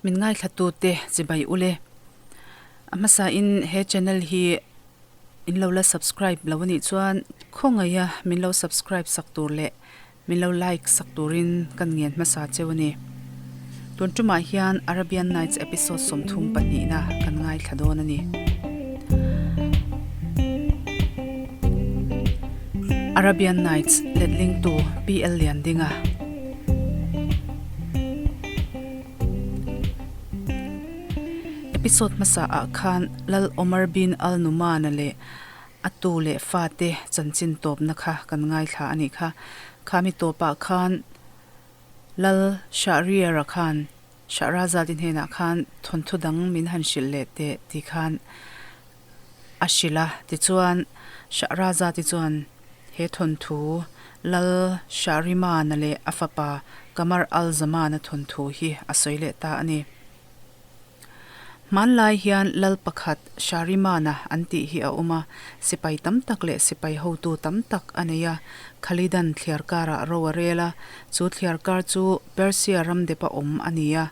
Min ngaithlatute chibai ule. A hmasain he channel hi in lo la subscribe lo anih chuan khawngaiha min lo subscribe sak tur leh Min lo like sak turin kan ngen hmasa cheu a ni. Tun tumah hian Arabian Nights episode 30 pahnihna kan ngaithla dawn a ni. Arabian Nights letlingtu PL Liandinga. Episode hmasa ah khan Lal Omar bin Al Numan-a leh A tu leh fate chanchin tawpna kha kan ngaithla a nih kha. Khami tawpah khan Lal Shahriar-a khan Shahrazad-i hnenah khan thawnthu dang min han hrilh leh teh tih khan a hrilh a. Tichuan, Shahrazad-i chuan he thawnthu Lal Shahriman-a leh a fapa Qamar al-Zaman-a thawnthu hi a sawi leh ta a ni. Hmanlai hian lal pakhat Sharimana an tih hi a awm a, sipai tam tak leh sipai hotu tam tak a nei a. Khalidan thliar karah ro a rel a, chu thliar kar chu Persia ram depa awm a ni a.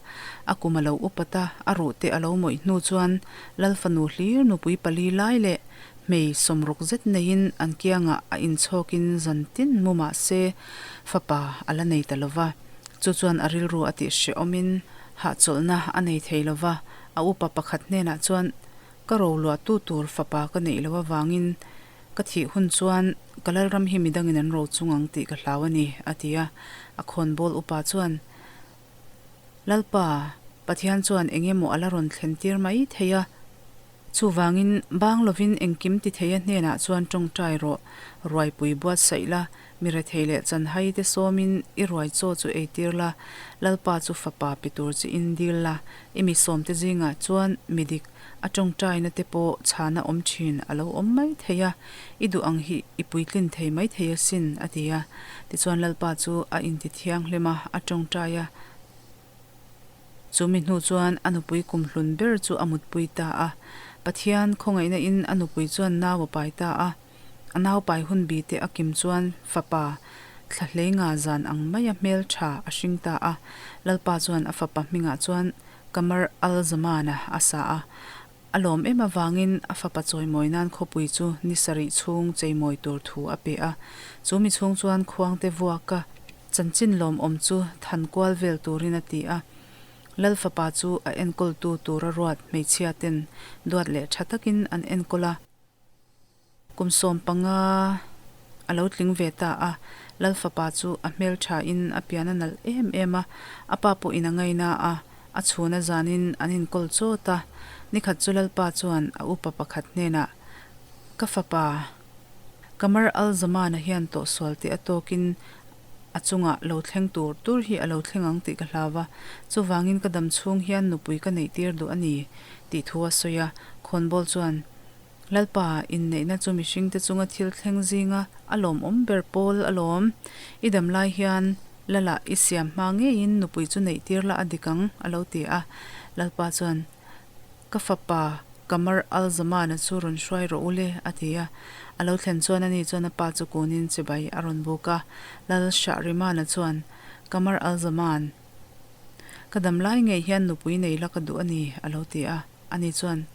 A kum a lo upat a, a ruhte a lo mawih hnu chuan lal fanu hlir nupui pali lai leh hmei sawmruk zet neiin an kiangah a inchhawkin zan tin mu mah se fapa a la nei ta lo va. Chu chuan a rilru a tihhrehawmin Hahchawlhna a nei thei lo va, a upa pakhat hnenah chuan, Ka roluahtu tur fapa ka neih loh avangin ka thih hun chuan ka lalram hi midangin an ro chung ang tih ka hlau a ni, a ti a. A khawnbawl upa chuan, Lalpa, Pathian chuan eng emaw a la rawn thlen tir mai thei a. Chuvangin, bang lovin engkim ti theia hnenah chuan tawngtai rawh, ruaipui buatsaih la, mi rethei leh chanhai te sawmin i ruai chaw chu eitir la, Lalpa chu fapa pe tur chi in dil la, i mi sawmte zingah chuan mi dik a tawngtaina te pawh chhana awm thin a lo awm mai thei a, i duh ang hi i puitlin thei mai thei asin, a ti a. Tichuan Lalpa chu a inti thianghlim a, a tawngtai a. Chu mi hnu chuan a nupui kumhlun ber chu a mutpui ta a. Pathian khawngaihna in a nupui chuan nau a pai ta a. A nau pai hun bi te a kim chuan fapa thla hlei nga zan ang maia hmel tha a hring ta a. Lalpa chuan a fapa hmingah chuan Qamar al-Zaman-a a sa a. A lawm em avangin a fapa chawimawi nan khawpui chu ni sarih chhung cheimawi tur thu a pe a. Chu mi chhung chuan khuangte vuaka chanchin lawmawm chu than kual vel turin a ti a. Lal fapa chu a enkawltu tura ruat hmeichhia ten duat leh tha takin an enkawl a. Kum 15 a lo tling ve ta a, Lal fapa chu a hmel thain a pian a nalh em em a, a pa pawhin a ngaina a, a chhun a zanin an inkawl chawt a. Nikhat chu Lalpa chuan a upa pakhat hnenah, Ka fapa, Qamar al-Zaman-a hian tawhsual teh a tawkin a chungah lo thleng tur tur hi a lo thleng ang tih ka hlau va, chuvangin ka dam chhung hian nupui ka neih tir duh a ni, tih thu a sawi a. Khawnbawl chuan, Lalpa, inneihna chu mihringte chunga thil thleng zinga a lawmawm ber pawl alawm. I dam lai hian Lala i siam hma ngeiin nupui chu neih tir la a dik ang, a lo ti a. Lalpa chuan, Ka fapa, Qamar al-Zaman-a chu rawn hruai rawh u le, a ti a. A lo thlen chuan ani chuan a pa chu kunin chibai a rawn buk a. Lal Shahriman-a chuan, Qamar al-Zaman, ka dam lai ngei hian nupui nei la ka duh a ni, a lo ti a. Ani chuan,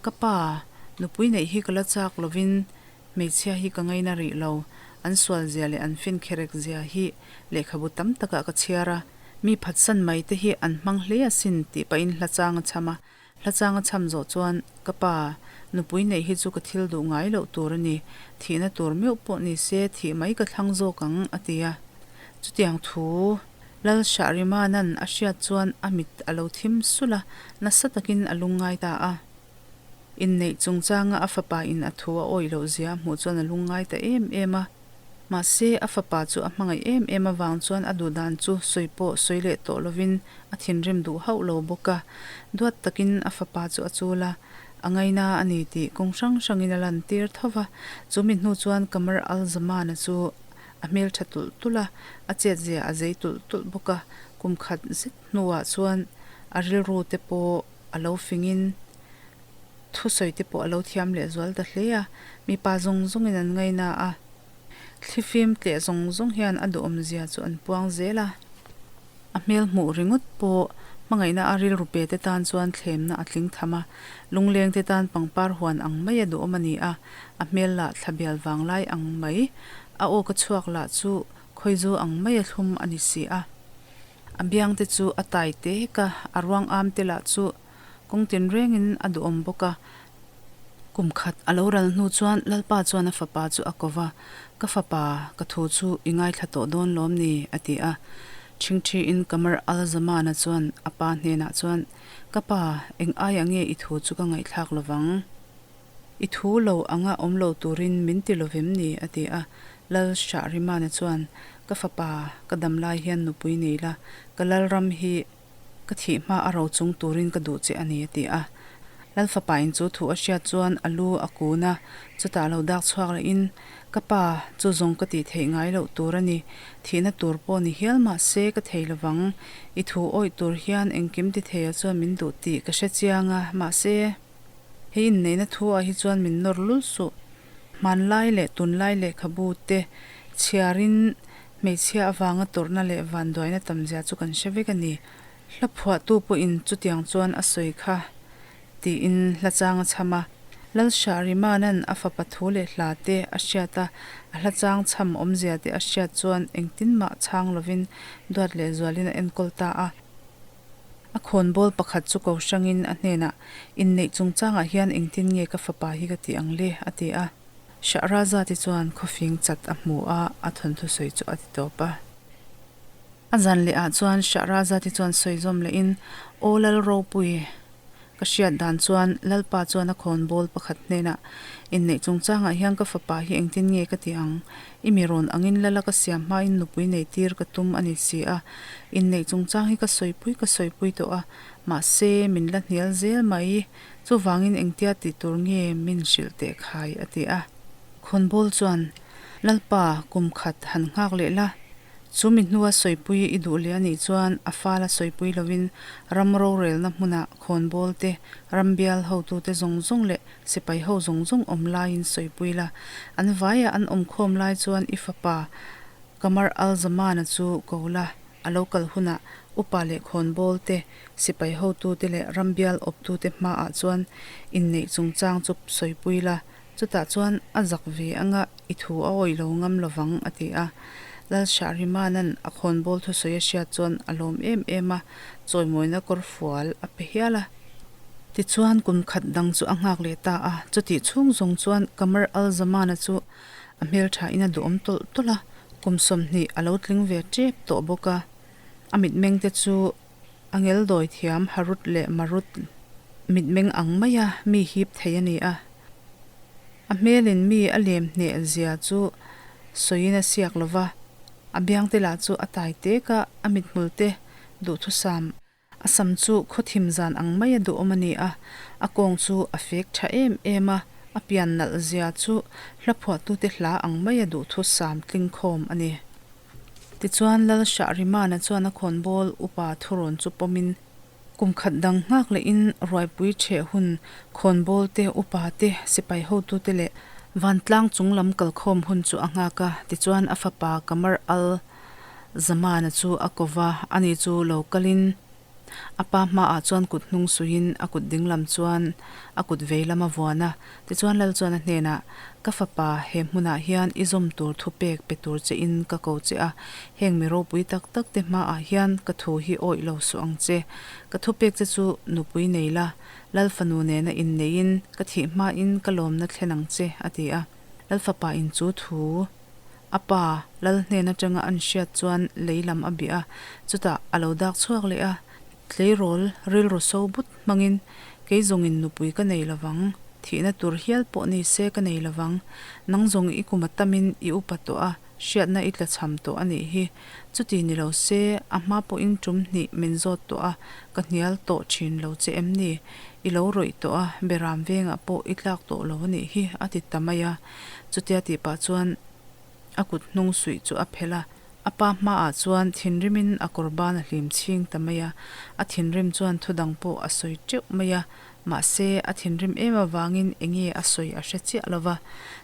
Ka pa, nupui neih hi ka la chak lovin hmeichhia hi ka ngaina rih lo. An sual zia leh an fin kherek zia hi lehkhabu tam takah ka chhiar a, mi phatsan mai te hi an hmang hle asin tih pahin hla chang a chham a. Hla chang a chham zawh chuan, Ka pa, nupui neih hi chu ka thil duh ngai loh tur a ni. Thihna tur meuh pawh ni se thih mai ka thlang zawk ang, a ti a. Chutiang thu. Lal Shahrimanan a hriat chuan a mit a lo thim sulh a, nasa takin a lungngai ta a. Inneih chungchanga a fapa in a thu a awih loh zia a hmuh chuan a lungngai ta em em a. Mahse, a fapa chu a hmangaih em em avang chuan a duhdan chu sawi pawh sawi leh tawh lovin a thinrim duh hauh lo bawk a. Duat takin a fapa chu a chul a, a ngaina a ni tih kawng hrang hrangin a lantir tho va. Chu mi hnu chuan Qamar al-Zaman-a chu A hmel tha tulh tulh a, a chet zia a zei tulh tulh bawk a, kum khat zet hnuah chuan a rilru te pawh a lo fingin thusawi te pawh a lo thiam leh zual ta hle a, mipa zawng zawngin an ngaina a, thlifim tleh zawng zawng hian a duhawm zia chu an puang zel a. A hmel hmuh ringawt pawh Hmangaihna a rilru pe te tan chuan thlemna a tling tham a, lungleng te tan pangpar huan ang mai a duhawm a ni a, a hmel lah thlabial vanglai ang mai, a aw ka chhuak lah chu khawizu ang mai a thlum a ni si a. A biang te chu a tai tek a, a ruang am te lah chu kawng tinrengin a duhawm bawk a. Kum khat a lo ral hnu chuan Lalpa chuan a fapa chu a ko va, Ka fapa, ka thu chu i ngaithla tawh dawn lawm ni? a ti a. Ṭhingṭhiin Qamar al-Zamana chuan a pa hnenah chuan, Ka pa, eng aiah nge i thu chu ka ngaihthlak lovang? I thu lo anga awm lo turin min ti lovem ni? a ti a. Lal Shahrimana chuan, Ka fapa, ka dam lai hian nupui nei la, ka lalram hi Ka thih hma a ro chung turin ka duh che a ni, a ti a. Lal fapain chu thu a hriat chuan a lu a kun a, chutah lo dak chhuak lehin, Ka pa, chu zawng ka tih theih ngai loh tur a ni. Thihna tur pawh ni hial mah se ka thei lovang. I thu awih tur hian engkim ti theia chuan min duh tih ka hre chiang a, mahse, he inneihna thu ah hi chuan min nawr lul suh. Hmanlai leh tunlai lehkhabu te chhiarin Hmeichhia avanga tawrhna leh vanduaina tamzia chu kan hre vek a ni. Hla phuahtu pawhin chutiang chuan a sawi kha tiin hla chang a chham a. Lal Shahrimanan a fapa thu leh hla te a hriat a, a hla chang chham awmzia te a hriat chuan engtin mah chhang lovin duat leh zualin a enkawl ta a. A khawnbawl pakhat chu ko hrangin a hnenah, Inneih chungchangah hian engtin nge ka fapa hi ka tih ang le? a ti a. Shahrazad-i chuan khawfing chat a hmu a, a thawnthu sawi chu a ti tawp a. A zan leh ah chuan Shahrazad-i chuan sawi zawm lehin, Aw Lal Ropui, ka hriat dan chuan Lalpa chuan a khawnbawl pakhat hnenah, Inneih chungchangah hian ka fapa hi engtin nge ka ti ang? I mi rawn angin Lala ka siam hmain nupui nei tir ka tum a ni si a. Inneih chungchang hi ka sawipui ka sawipui tawh a, mahse min la hnial zel mai. Chuvangin engtia tih tur nge min hrilh teh khai? a ti a. Khawnbawl chuan, Lalpa, kum khat han nghak leh la. Chu mi hnua sawipui i duh leh a nih chuan a fala sawipui lovin ram rorelna hmunah khawnbawl te, ram bial hotute zawng zawng leh sipai ho zawng zawng awm laiin sawipui la. An vaiah an awmkhawm lai chuan i fapa Qamar al-Zamana chu ko la. A lo kal hunah upa leh khawnbawl te, sipai hotute leh rambial awptute hmaah chuan inneih chungchang chu sawipui la, chutah chuan a zak ve anga i thu a awih lo ngam lovang, a ti a. Lal Shahrimanan a khawnbawl thusawi a hriat chuan a lawm em em a, chawimawina kawrfual a pe hial a. Tichuan kum khat dang chu a nghak leh ta a, chutih chhung zawng chuan Qamar al-Zamana chu A hmelthain a duhawm tawlh tawlh a, kum 20 a lo tling ve tep tawh bawk a. A mitmeng te chu a ngel dawi thiam Harut leh Marut mitmeng ang maia mi hip thei a ni a. A hmelin mi a lem hneh zia chu sawiin a siak lo va, a biangte lah chu a tai tek a, a mithmul te duhthusam A sam chu khawthim zan ang maia duhawm a ni a, a kawng chu a fek tha em em a, a pian nalh zia chu hla phuahtute hla ang maia duhthu sam tling khawm a ni. Tichuan Lal Shahrimana chuan a khawnbawl upa thurawn chu pawmin kum khat dang nghak lehin ruaipui ṭheh hun khawnbawl te, upa te, sipai hotute leh vantlang chung lam kalkhawm hun chu a nghak a, tichuan a fapa Qamar al Zamana chu a ko va, ani chu lo kalin a pa hmaah chuan kut hnung suihin a kut dinglam chuan a kut veilam a vuan a. Tichuan Lal chuan a hnenah, Ka fapa, he hmunah hian i zawm tur thu pek pe tur chein ka ko che a, heng mi ropui tak tak te hmaah hian ka thu hi awih lo suh ang che. Ka thu pek che chu nupui nei la, Lal fanu nena inneiin ka thih hmain ka lawmna thlen ang che, a ti a. Lal fapa in chu thu. A pa, Lal hnen atanga an hriat chuan lei lam a bih a, chutah a lo dak chhuak leh a. Tleirawl rilru so but hmangin, Kei zawngin nupui ka nei lovang, thihna tur hial pawh ni se ka nei lovang. Nang zawng i kum a tamin i upa tawh a, hriatna i tlachham tawh a nih hi. Chuti ni lo se, a hma pawhin tum hnih min zawt tawh a, ka hnial tawh thin lo che em ni? I lo rawih tawh a, beram vengah pawh i tlak tawh lo a nih hi, a ti ta mai a. Chutia tih pah chuan a kut hnung suih chu a phelh a, a pa hmaah chuan thinrimin a kawr ban a hlim chhing ta mai a. A thinrim chuan thu dang pawh a sawi teuh mai a, mahse a thinrim em avangin enge a sawi a hre chiah lo va.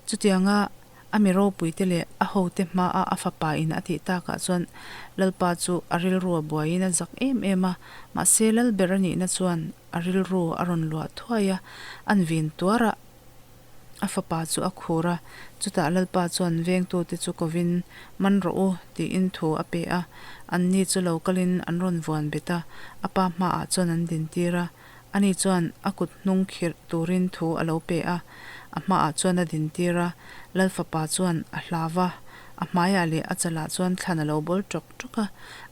Chutianga. A mi ropuite leh a hote hmaa a fapa in a tih takah chuan Lalpa chu a rilru a buaiin a zak em em a, mahse Lalber a nihna chuan a rilru a rawn luah thuai a, an vin tuar a, a fapa chu a khur a, chutah Lalpa chuan vengtute chu kovin man rawh u tiin thu a pe a, anni chu lo kalin an rawn vuan bet a, a pa hmaah chuan an dintir a, ani chuan a kut hnung khirh turin thu a lo pe a, a hmaah chuan a dintir a, Lal fapa chuan a hlau va, a hmaiah leh a chalah chuan thlan a lo bawl ṭawk ṭawk a,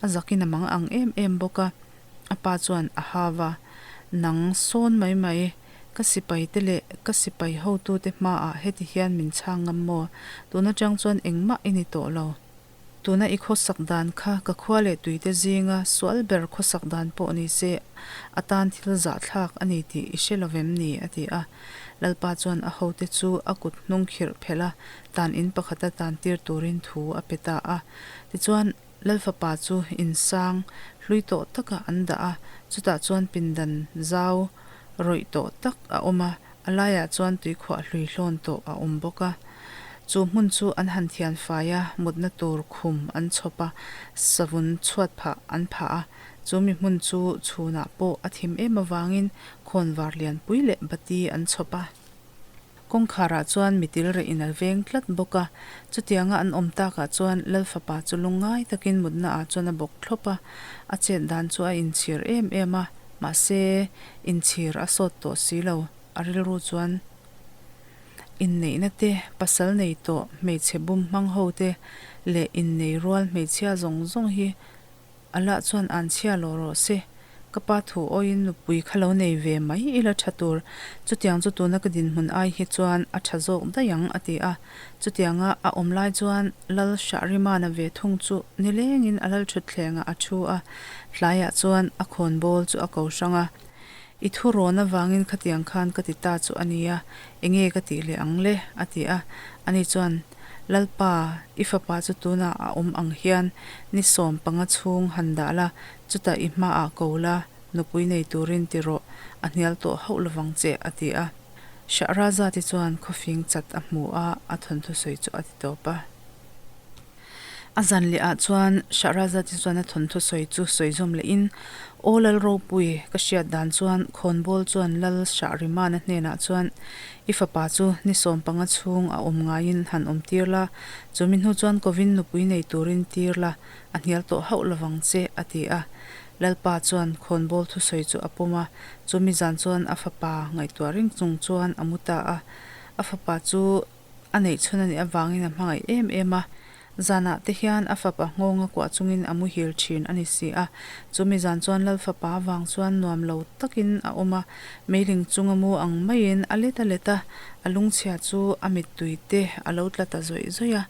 a zakin a mang ang em em bawk a. A pa chuan a hau a, Nang sawn mai mai, ka sipai te leh ka sipai hotute hmaah heti hian min chhang ngam maw? Tun atang chuan engmah i ni tawh lo. Tuna i khawsak dan kha ka khua leh tuite zinga sual ber khawsak dan pawh ni se a tan thil zahthlak a ni tih i hre lo vem ni? a ti a. Lalpa chuan a hote chu a kut hnung khirh phelh a, tan in pakhata tan tir turin thu a pe ta a. Tichuan, Lal fapa chu insang hlui tawh takah an dah a, chutah chuan pindan zau rawih tawh tak a awm a, a laiah chuan tuikhuah hlui hlawn tawh a awm bawk a. Chu hmun chu an han thian fai a, mutna tur khum an chhawp a, savun chhuat phah an phah a, chu mi hmun chu chhunah pawh a thim em avangin khawnvar lianpui leh bati an chhawp a. Kawngkharah chuan mitil reh in a veng tlat bawk a, chutianga an awm takah chuan Lal fapa chu lungngai takin mutna ah chuan a bawk thlawp a, a chet dan chu a inchhir em em a, mahse inchhir a sawt tawh si lo, a rilru chuan inneihna te, pasal nei tawh hmeichhe bum hmang ho te leh innei rual hmeichhia zawng zawng hi Allah chuan an chhia lo rawh se. Ka pa thu awiin nupui kha lo nei ve mai ila tha tur. Chutiang chu tuna ka dinhmun ai hi chuan a tha zawk daih ang, a ti a. Chutianga a awm lai chuan Lal Shahrimana ve thung chu nilengin a lal thutthlengah a thu a, tlaiah chuan a khawnbawl chu a ko hrang a. I thu rawn avangin khatiang khan ka ti ta chu a nia, enge ka tih leh ang le? a ti a. Ani chuan, Lalpa, i fapa chu tunah a awm ang hian ni 15 chhung han dah la, chutah i hmaah ko la, nupui nei turin ti rawh, a hnial tawh hauh lovang che, a ti a. Shahrazad-i chuan khawfing chat a hmu a, a thawnthu sawi chu a ti tawp a. A zan leh ah chuan Shahrazad-i chuan a thawnthu sawi chu sawi zawm leh in, Aw Lal Ropui, ka hriat dan chuan khawnbawl chuan Lal Shahrimana hnenah chuan i fapa chu ni 15 chhung a awm ngaiin han awm tir la, chumi hnu chuan kovin nupui nei turin tir la, a hnial tawh hauh lovang che, a ti a. Lalpa chuan khawnbawl thusawi chu a pawm a, chumi zan chuan a fapa ngaihtuah ring chung chuan a mu ta a. A fapa chu A neih chhun a nih avangin a hmangaih em em a, zanah te hian a fapa nghawng a kuah chungin a muhil thin a ni si a. Chumi zan chuan Lal fapa avang chuan nuam lo takin a awm a, meiling chunga mu ang maiin a let a let a, a lungchhia chu a mittui te a lo tla ta zawih zawih a.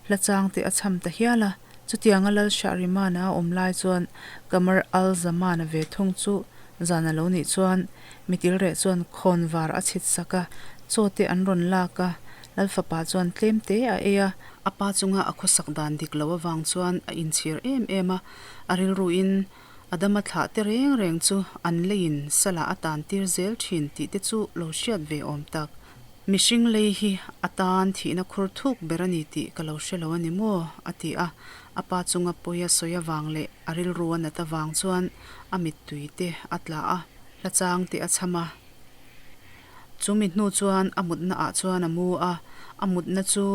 Hla chang te a chham ta hial a, chutianga Lal Shahriman-a a awm lai chuan Qamar al-Zaman-a ve thung chu zan a lo nih chuan mitil reh chuan khawn var a chhit sak a, chaw te an rawn lak a, Lal fapa chuan tlem te a ei a. A pa chunga a khawsak dan dik lo avang chuan a inchhir em em a, a rilruin Adama thlah te reng reng chu an leiin salah a tan tir zel thin tih te chu lo hriat ve awm tak. Mihring lei hi a tan thihna khur thuk ber a ni tih ka lo hre lo a ni maw? a ti a, a pa chunga pawi a sawi avang leh a rilru a nat avang chuan a mittui te a tla a, hla chang te a chham a. Chumi hnu chuan a mutna ah chuan a mu a, a mutna chu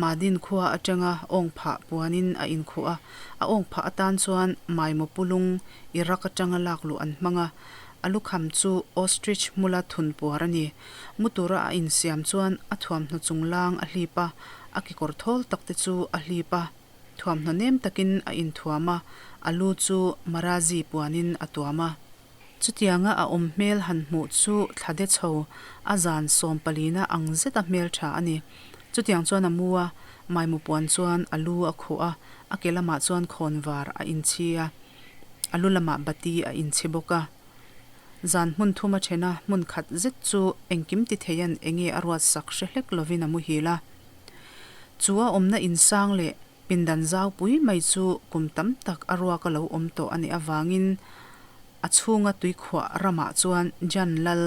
Madin khua atanga awng phah puanin a inkhuh a, a awng phah atan chuan Maimo pulung Iraq atanga lak luh an hmang a, a lukham chu ostrich hmula thun puar a ni. Mu tura a insiam chuan a thuamhnaw chunglang a hlip a, a kekawr thawl tak te chu a hlip a, thuamhnaw nem takin a inthuam a, a lu chu Marazi puanin a tuam a. Chutianga a awm hmel han hmuh chu thla de chho a zan sawmpalina ang zeta hmel tha a ni. Chutiang chuan a mu a, maimu puan chuan a lu a khuh a, a ke lamah chuan khawnvar a inchhi a, a lu lamah bati a inchhi bawk a. Zan hmun thum a then a, hmun khat zet chu engkim ti theian enge a ruat sak hre hlek lovin a muhil a. Chu a awmna insang leh Pindan zaupui mai chu kum tam tak a ruak a lo awm tawh a nih avangin a chhunga tuikhuah ramah chuan Jan Lal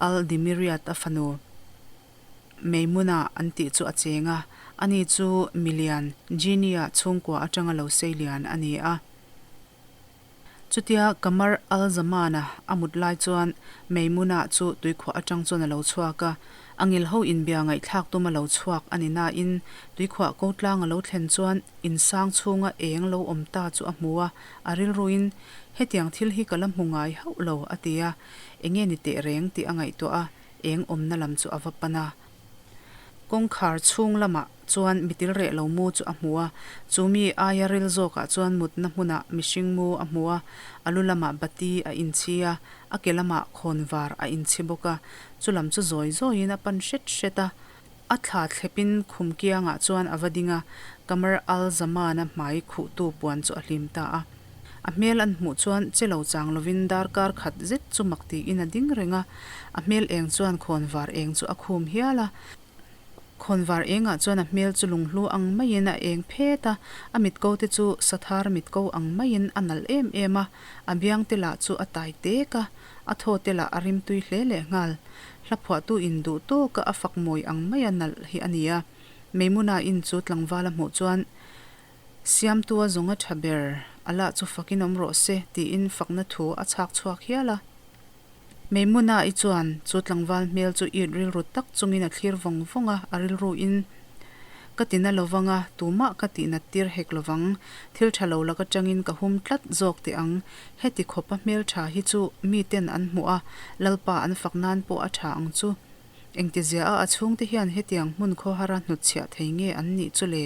Al Dimiriat a fanu Meimuna an tih chu a cheng a. Ani chu milian Genie-a chhungkua atanga lo seilian a ni a. Chutia Qamar al-Zaman-a a mut lai chuan Maimuna chu tuikhuah atang chuan a lo chhuak a. A ngilho inbia ngaihthlak tum a lo chhuak a ni nain tuikhuah ko tlang a lo thlen chuan insang chhunga eng lo awm ta chu a hmu a, a rilruin, Hetiang thil hi ka la hmu ngai hauh lo, a ti a. Enge ni teh reng tih a ngaihtuah a, eng awmna lam chu a va pan a. Kawngkhar chhung lamah chuan mitil reh lo mu chu a hmu a, chu mi aia ril zawkah chuan mutna hmunah mihring mu a hmu a, a lu lamah bati a inchhi a, a ke lamah khawnvar a inchhi bawk a, chu lam chu zawi zawiin a pan hret hret a. A thla thlepin khum kiangah chuan a va ding a, Qamar al-Zaman-a hmai khuhtu puan chu a hlim ta a. A hmel an hmuh chuan che lo chang lovin darkar khat zet chu mak tiin a ding reng a, a hmel eng chuan khawnvar eng chu a khum hial a. Khawnvar engah chuan a hmel chu lunghlu ang maiin a eng phet a, a mitko te chu sathar mitko ang maiin a nalh em em a, a biang te lah chu a tai tek a, a thaw te lah a rimtui hle leh nghal. Hla phuahtu in duh tawka a fak mawi ang maia nalh hi a ni a. Meimuna in chu tlangval a hmuh chuan Siamtua zawnga tha ber, Allah chu fakin awm rawh se, tiin fakna thu a chhak chhuak hial a. Meimuna-i chuan chu tlangval hmel chu it rilru tak chungin a thlir vawng vawng a, a rilruin, Ka tina lovang a, tumah ka tihnat tir hek lovang, thil tha lo lak atangin ka hum tlat zawk teh ang, heti khawpa hmel tha hi chu miten an hmuh a, Lalpa an fak nan pawh a tha ang chu. Engtizia a a chhungte hian hetiang hmun khawhara hnutchhiah thei nge an nih chu le?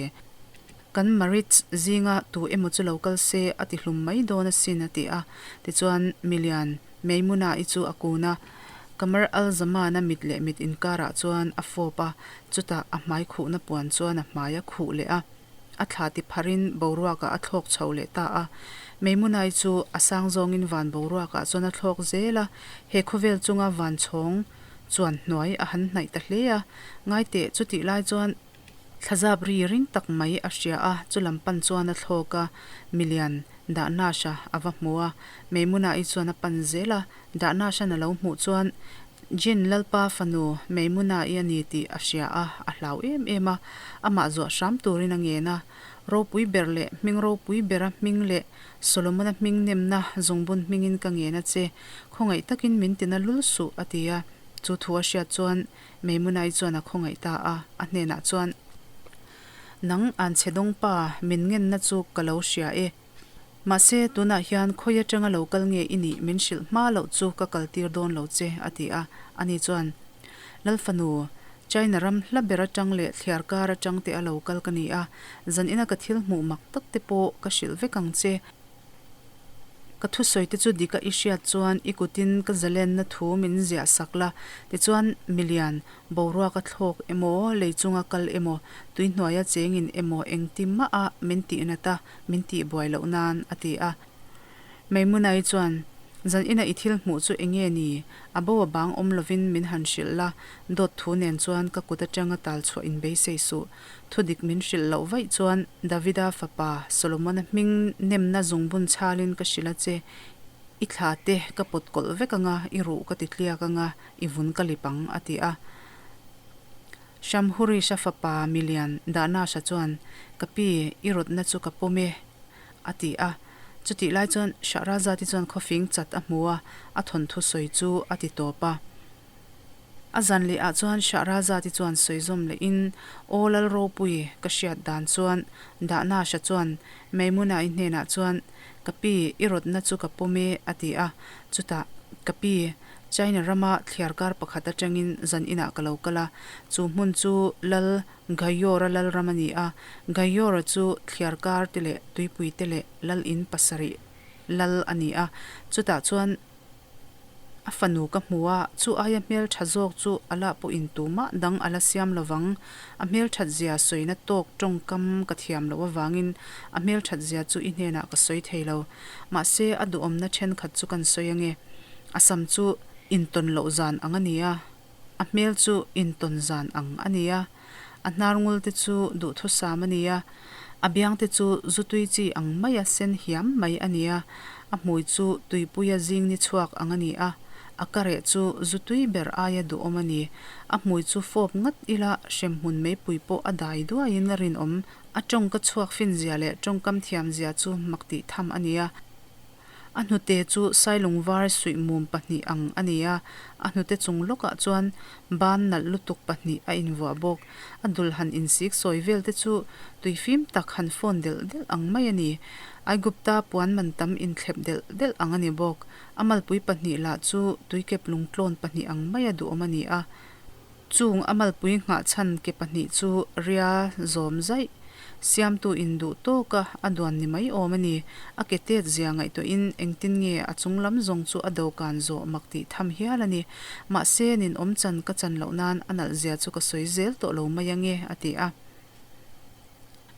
Kan Maritz zinga tu emaw chu lo kal se a ti hlum mai dawn asin a ti a. Tichuan Milian Meimuna-i chu a kun a, Qamar al-Zaman-a mit leh mit inkarah chuan a fawp a, chutah a hmai khuhna puan chuan a hmai a khuh leh a. A thla ti pharin boruakah a thlawk chho leh ta a. Meimunai chu a sang zawngin van boruakah chuan a thlawk zel a, he khawvel chunga van chhawng chuan hnuai a han hnaih ta hle a. Ngaiteh, chutih lai chuan thlazap ri ring tak mai a hria a, chu lam pan chuan a thlawk a, milian Dahnasha a va hmu a. Meimunai chuan a pan zel a, Dahnashan a lo hmuh chuan Jin Lalpa fanu Meimuna-i a ni tih a hria a, a hlau em em a, amah zuah hram turin a ngen a. Ropui ber leh hming ropui bera hming leh Solomona hming nemna zungbun hmingin ka ngen a che, khawngaih takin min tina lul suh, a ti a. Chu thu a hriat chuan Meimuna-i chuan a khawngaih ta a, a hnenah chuan, Nang anchhe dawngpa, min ngenna chu ka lo hria e. Mahse, tunah hian khawi atanga lo kal nge i nih min hrilh hma loh chu ka kaltir dawn lo che, a ti a. Ani chuan, Lal fanu, China ram hla ber atang leh thliar kar atang te a lo kal ka ni a, zan ina ka thil hmuh mak tak te pawh ka hrilh vek ang che. Ka thusawi te chu dik a i hriat chuan i kutin ka zalenna thu min ziah sak la, tichuan milian Boruak a thlawk emaw, lei chunga kal emaw, tuihnuaia chengin emaw engti mah a min tihnat a, min tihbuai loh nan, a ti a. Meimunai chuan, Zan ina i thil hmuh chu enge ni? A bo a bang awm lovin min han hrilh la, dawt thu nen chuan ka kut atanga tal chhuah in beisei suh. Thudik min hrilh loh vaih chuan Davida fapa Solomona hming nemna zungbun chhalin ka hrilh a che, i thla te ka pawt kawlh vek anga, i ruh ka ti tliak anga, I vun ka lip ang, a ti a. Shamhurisha fapa milian Dahnasha chuan, Ka pi, i rawtna chu ka pawm e, a ti a. Chutih lai chuan Shahrazad-i chuan khawfing chat a hmu a, a thawnthu sawi chu a ti tawp a. A zan leh ah chuan Shahrazad-i chuan sawi zawm lehin, Aw Lalropui, ka hriat dan chuan Dahnasha chuan Maimuna-i hnenah chuan, Ka pi, i rawtna chu ka pawm e, a ti a. Chutah, Ka pi, China rama thliarkar pakhat atangin zan inah ka lo kal a, chu hmun chu Lal Gaior-a lalram a ni a. Gaior-a chu thliarkar te leh tuipui te leh lal in pasarih lal a ni a. Chutah chuan a fanu ka hmu a, chu aia hmeltha zawk chu a lah pawhin tumah dang a la siam lovang. A hmelthat zia sawina tawk tawngkam ka thiam loh avangin a hmelthat zia chu i hnenah ka sawi thei lo. Mahse a duhawmna thenkhat chu kan sawi ange. A sam chu intawn loh zan ang a ni a, a hmel chu intawn zan ang a ni a, a hnar ngul te chu duhthusam a ni a, a biang te chu zutui chi ang maia sen hiam mai a ni a, a hmui chu tuipuia zing ni chhuak ang a ni a, A kareh chu zu tui ber aia duhawm a ni. A hmui chu fawp ngat ila hremhmun meipui pawh a dai duaiin a rinawm. A tawngka chhuak finzia leh tawngkam thiamzia chu mak tih tham a ni a. A hnute chu sailung var suih mum pahnih ang a ni a, a hnute chung lawkah chuan ban nalh lutuk pahnih a invuah bawk. A dul han insik sawi vel te chu tui fim tak han fawn delh delh ang mai a ni. Aigupta puan man tam inthlep delh delh ang a ni bawk. A malpui pahnih lah chu tuikep lungtlawn pahnih ang maia duhawm a ni a. Chung a malpui nghah chhan ke pahnih chu ria zawm zaih siamtu in duh tawka a duan ni mai awm a ni. A ke tet zia ngaihtuahin engtin nge a chung lam zawng chu a dokan zawh mak tih tham hial a ni. Mahse ninawm chan ka chan loh nan a nalh zia chu ka sawi zel tawh lo mai ange, a ti a.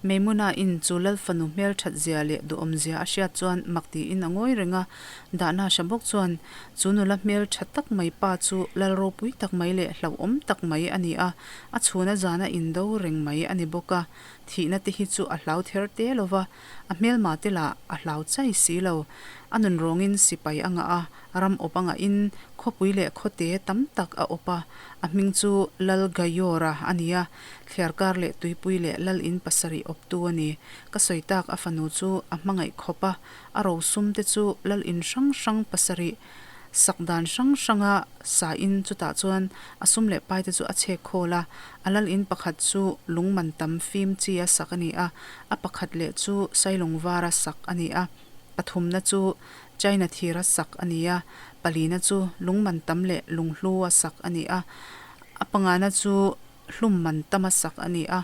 Meimuna in chu Lal fanu hmel that zia leh duhawm zia a hriat chuan mak tiin a ngawi reng a, dahna hra bawk chuan chu nula hmel tha tak mai pa chu Lal ropui tak mai leh hlauhawm tak mai a ni a, a chhuna zana indo reng mai a ni bawk a, thihna te hi chu a hlau ther te lo va, a hmelma te lah a hlau chai si lo. A nun rawngin sipai a ngah a, ram awp a ngahin khawpui leh khawte tam tak a awp a, a hming chu Lal Gayora a ni a, Thliarkar leh tuipui leh lal in pasarih awptu a ni. Ka sawi tak a fanu chu a hmangaih khawp a, a rosum te chu lal in hrang hrang pasarih sak dan hrang hranga sa in chutah chuan a sum leh pai te chu a chhek khawl a. A lal in pakhat chu lung man tam fim chi a sak a ni a, a pakhat leh chu sailung vara sak a ni a, pathumna chu China thira sak a ni a, palina chu lung man tam leh lunghlu a sak a ni a, a pangana chu hlum man tama sak a ni a,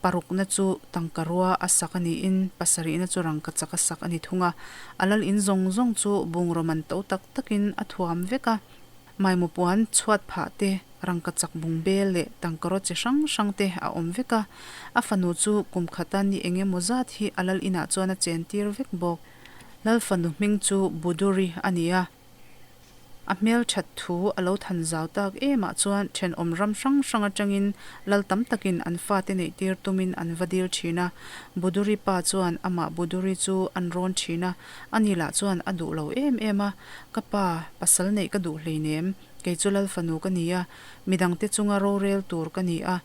parukna chu tangka rua a sak a niin pasarihna chu rangka chak a sak a ni thung a. A lal in zawng zawng chu bungraw man to tak takin a thuam vek a, maimaw puan chhuat phah te, rangka chak bung bel leh tangka raw chi hrang hrang te a awm vek a. A fanu chu kum khata ni eng emaw zat hi a lal inah chuan a chen tir vek bawk. Lal fanu hming chu Buduri a ni a. A hmel that thu a lo than zau tak emah chuan thenawm ram hrang hrang atangin lal tam takin an fate neih tir tumin an va dil thin a. Buduri pa chuan amah Buduri chu an rawn thin a, ani lah chuan a duh lo em em a, Ka pa, pasal neih ka duh hleinem, kei chu lal fanu ka ni a, midangte chunga rorel tur ka ni a,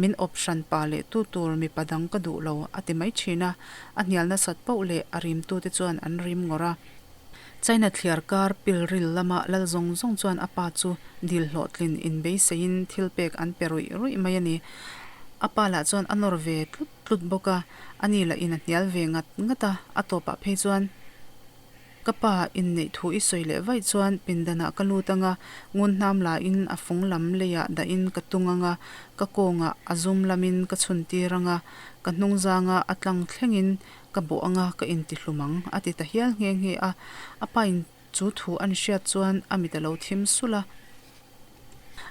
min awp hran pa leh tu tur mipa dang ka duh lo, a ti mai thin a. A hnial nasat poh leh a rimtute chuan an rim ngawrh a. China thliar kar pilril lama lal zawng zawng chuan a pa chu dil hlawhtlin inbeiseiin thil pek an pe ruih ruih mai a ni. A pa lah chuan a nawr ve tlut tlut bawk a, ani lah in a hnial ve ngat ngat a, a tawpah phei chuan Ka pa inneih thu i sawi leh vaih chuan pindanah ka lut anga, ngun hnam lain a fung lam leiah dahin ka tung anga, ka kawngah a zum lamin ka chhun tir anga, ka hnungzanga a tlang thlengin Ka bawh anga ka intihlum ang, a ti ta hial nghe nghe a. A pain chu thu an hriat chuan a mit a lo thim sulh a.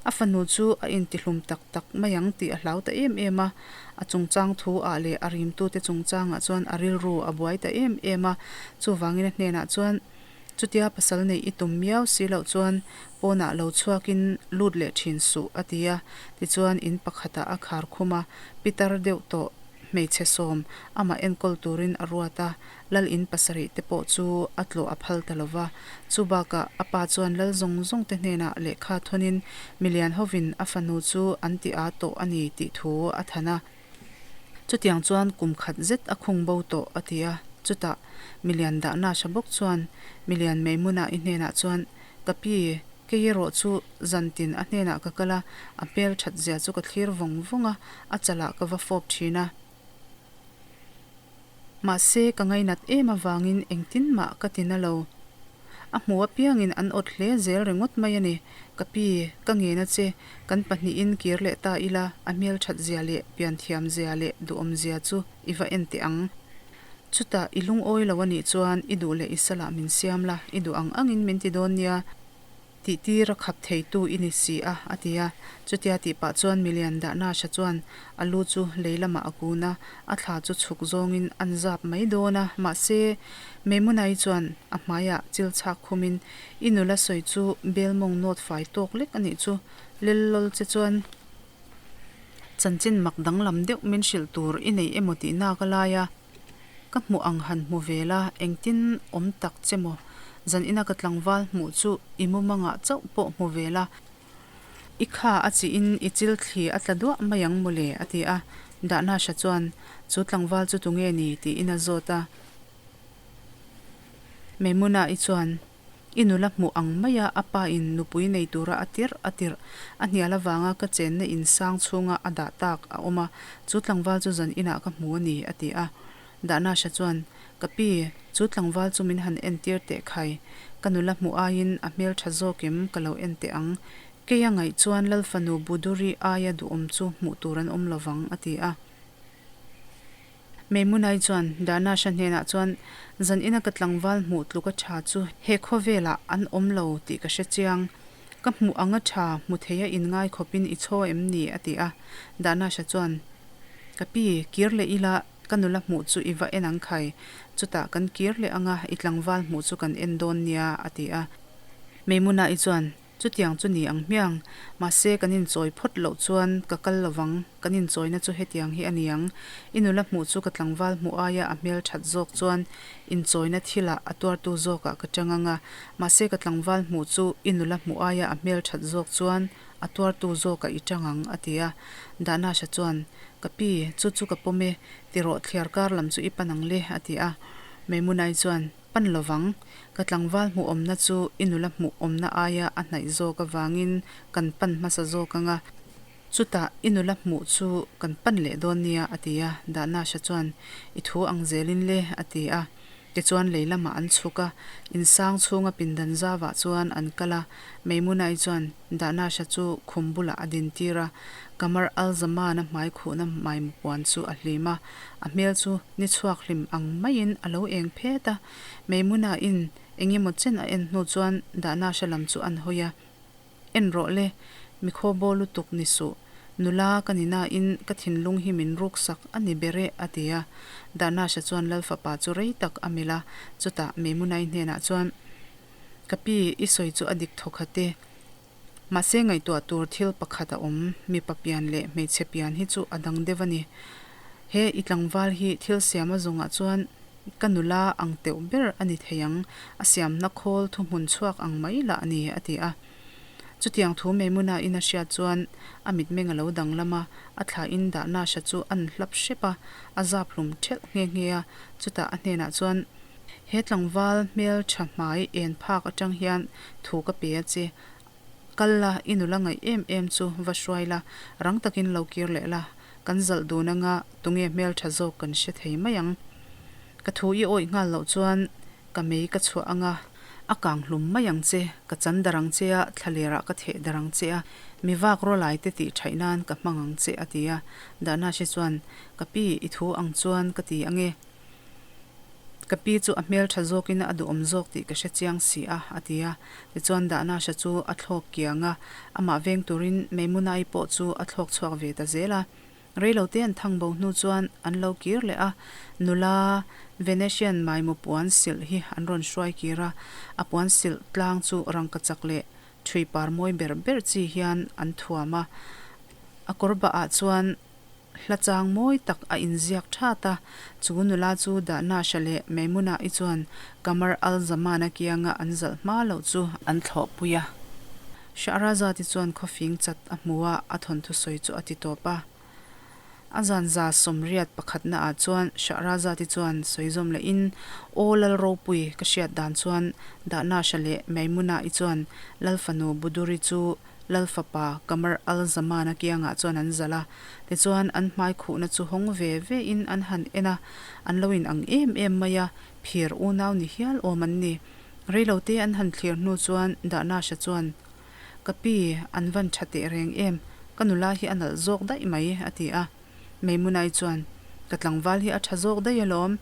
A fanu chu a intihlum tak tak mai ang tih a hlau ta em em a. A chungchang thu ah leh a rimtute chungchangah chuan a rilru a buai ta em em a. Chuvangin a hnenah chuan, Chutia pasal neih i tum miau si loh chuan pawnah lo chhuakin lut leh thin suh, a ti a. Tichuan in pakhatah a khar khum a, pitar deuh tawh hmeichhe sawm amah enkawl turin a ruat a, lal in pasarih te pawh chu a tlawh a phal ta lo va. Chu bakah a pa chuan lal zawng zawng te hnenah lehkha thawnin milian hovin a fanu chu an ti aa tawh a ni tih thu a than a. Chutiang chuan kum khat zet a khung bo tawh a ti a, chutah milian dahna hra bawk chuan milian Meimuna i hnenah chuan, Ka pi, kei erawh chu zantin a hnenah ka kal a, a hmel that zia chu ka thlir vawng vawng a, a chalah ka va fawp thin a. Mahse, ka ngainat em avangin engtin mah ka ti na lo. A hmu apiangin an awt hle zel ringawt mai a ni. Ka pi, ka ngen a che, kan pahnihin kir leh ta ila, a hmelthat zia leh pianthiam zia leh duhawm zia chu i va en teh ang. Chutah i lungawi lo a nih chuan i duh leh i salah min siam la, i duh ang angin min ti dawn nia. Tih tir a khap theitu i ni si a, a ti a. Chutia tih pah chuan milian Dahnasha chuan a lu chu lei lamah a kun a, a thla chu chhuk zawngin an zap mai dawn a. Mahse, Meimunai chuan a hmaiah chil chhak khumin, I nula sawi chu bel mawng nawt fai tawk lek a nih chu, lel lawl che chuan chanchin mak danglam deuh min hrilh tur i nei emaw tih nak a lai a. Ka hmuh ang han hmu ve la, engtin awm tak che maw? Zan ina ka tlangval hmuh chu i mumangah chauh pawh hmu ve la. I kha a chiin i chil thli a tla duah mai ang mawle, a ti a. Dahnasha chuan, Chu tlangval chu tunge ni? tiin a zawt a. Maimuna-i chuan, I nula hmuh ang maia a pa in nupui nei tura a tirh a tirh a hnial avanga ka chenna in sang chhunga a dah tak a awm a, chu tlangval chu zan inah ka hmu a ni, a ti a. Dahnasha chuan, Ka pi, chu tlangval chu min han entir teh khai. Ka nula hmuh aiin a hmeltha zawk em ka lo en teh ang. Keia ngaih chuan Lal fanu Buduri aia duhawm chu hmuh tur an awm lovang, a ti a. Meimunai chuan Danasha hnenah chuan, Zan ina ka tlangval hmuh tluk a tha chu he khawvelah an awm lo tih ka hre chiang. Ka hmuh ang a tha hmu thei a inngai khawpin i chhaw em ni? a ti a. Danasha chuan, Ka pi, kir leh ila ka nula hmuh chu i va en ang khai. Chutah kan kir leh anga i tlangval hmuh chu kan en dawn nia, a ti a. Meimunai chuan, Chutiang chu ni ang hmiang. Mahse, kan inchawi phawt loh chuan ka kal lovang. Kan inchawina chu hetiang hi a ni ang. I nula hmuh chu ka tlangval hmuh aia a hmel that zawk chuan inchawina thilah a tuartu zawkah ka chang ang a. Mahse, ka tlangval hmuh chu i nula hmuh aia a hmel that zawk chuan a tuartu zawkah i chang ang, a ti a. Dahnasha chuan, Ka pi, chu chu ka pawm e. Tirawh thliar kar lam chu i pan ang le, a ti a. Meimunai chuan, Pan lovang, ka tlangval hmuh awmna chu i nula hmuh awmna aia a hnaih zawk avangin kan pan hmasa zawk ang a, chutah i nula hmuh chu kan pan leh dawn nia, a ti a. Dahnasha chuan, I thu ang zelin le, a ti a. Tichuan lei lamah an chhuk a, insang chhunga pindan zavah chuan an kal a. Meimunai chuan Dahnasha chu khum bulah a dintir a, Qamar al-Zaman-a hmai khuhna maimupuan chu a hlim a. A hmel chu ni chhuak hlim ang maiin a lo eng phet a, Meimunah-in eng emaw chen a en hnu chuan Dahnasha lam chu an hawi a, En rawh le, mi khawbaw lutuk ni suh, nula ka ni nain ka thinlung hi min ruksak a ni ber e, a ti a. Dahnasha chuan Lal fapa chu rei tak a melh a, chutah Meimunai hnenah chuan, Ka pi, i sawi chu a dik thawkhat e. Mahse ngaihtuah tur thil pakhat a awm, mipa pian leh hmeichhe pian hi chu a dang deuh a ni. He i tlangval hi thil siam a zawngah chuan ka nula ang teuh ber a ni thei ang, a siamna khawl thuhmun chhuak ang mai lah a ni, a ti a. Chutiang thu Maimuna in a hriat chuan a mitmeng a lo danglam a, a thlain Dahnasha chu a'n hlap hrep a, a zap hlum ṭhelh nghe nghe a, chutah a hnenah chuan, He tlangval hmel tha hmai en phak atang hian thu ka pe a che. Kal la, i nula ngaih em em chu va hruai la, rang takin lo kir leh la, kan zalh dun anga tunge hmel tha zawk kan hre thei mai ang. Ka thu i awih nghal loh chuan ka mei ka chhuah anga a kang hlum mai ang che, ka chan dar ang che a, thlalerah ka theh dar ang che a, mi vak rawlai te tih thaih nan ka hmang ang che a ti a. Dahnashi chuan, Ka pi, i thu ang chuan ka ti ange. Ka pi chu a hmel tha zawkin a duhawm zawk tih ka hre chiang si a, a ti a. Tichuan Dahnasha chu a thlawk kiang a, amah veng turin Meimunai pawh chu a thlawk chhuak ve ta zel a. Reilote an thang bo hnu chuan an lo kir leh a, nula Venetian maimaw puan silh hi an rawn hruai kir a, a puan silh tlang chu rangkachak leh ṭhui par mawi ber ber chi hian an thuam a, a kawr bahah chuan Hla chang mawi tak a inziak that a, chu nula chu Dahnasha leh Maimuna-i chuan Qamar al-Zaman-a kianga an zalh hma loh chu an thlawhpui a. Shahrazad-i chuan khawfing chat a hmu a, a thawnthu sawi chu a ti tawp a. A zan 180 pakhatnaah chuan Shahrazad-i chuan sawi zawm lehin, Aw Lal ropui, ka hriat dan chuan Dahnasha leh Maimuna-i chuan Lal fanu Buduri chu Lal fapa Qamar al-Zaman-a kiangah chuan an zalh a, tichuan an hmai khuhna chu hawng ve ve in an han en a, an lo in ang em em mai a, phir unau ni hial awm an ni. Reilote an han thlir hnu chuan Dahnasha chuan, Ka pi, an van tha teh reng em, ka nula hi a nalh zawk daih mai, a ti a. Meimunai chuan, Ka tlangval hi a tha zawk daih alawm.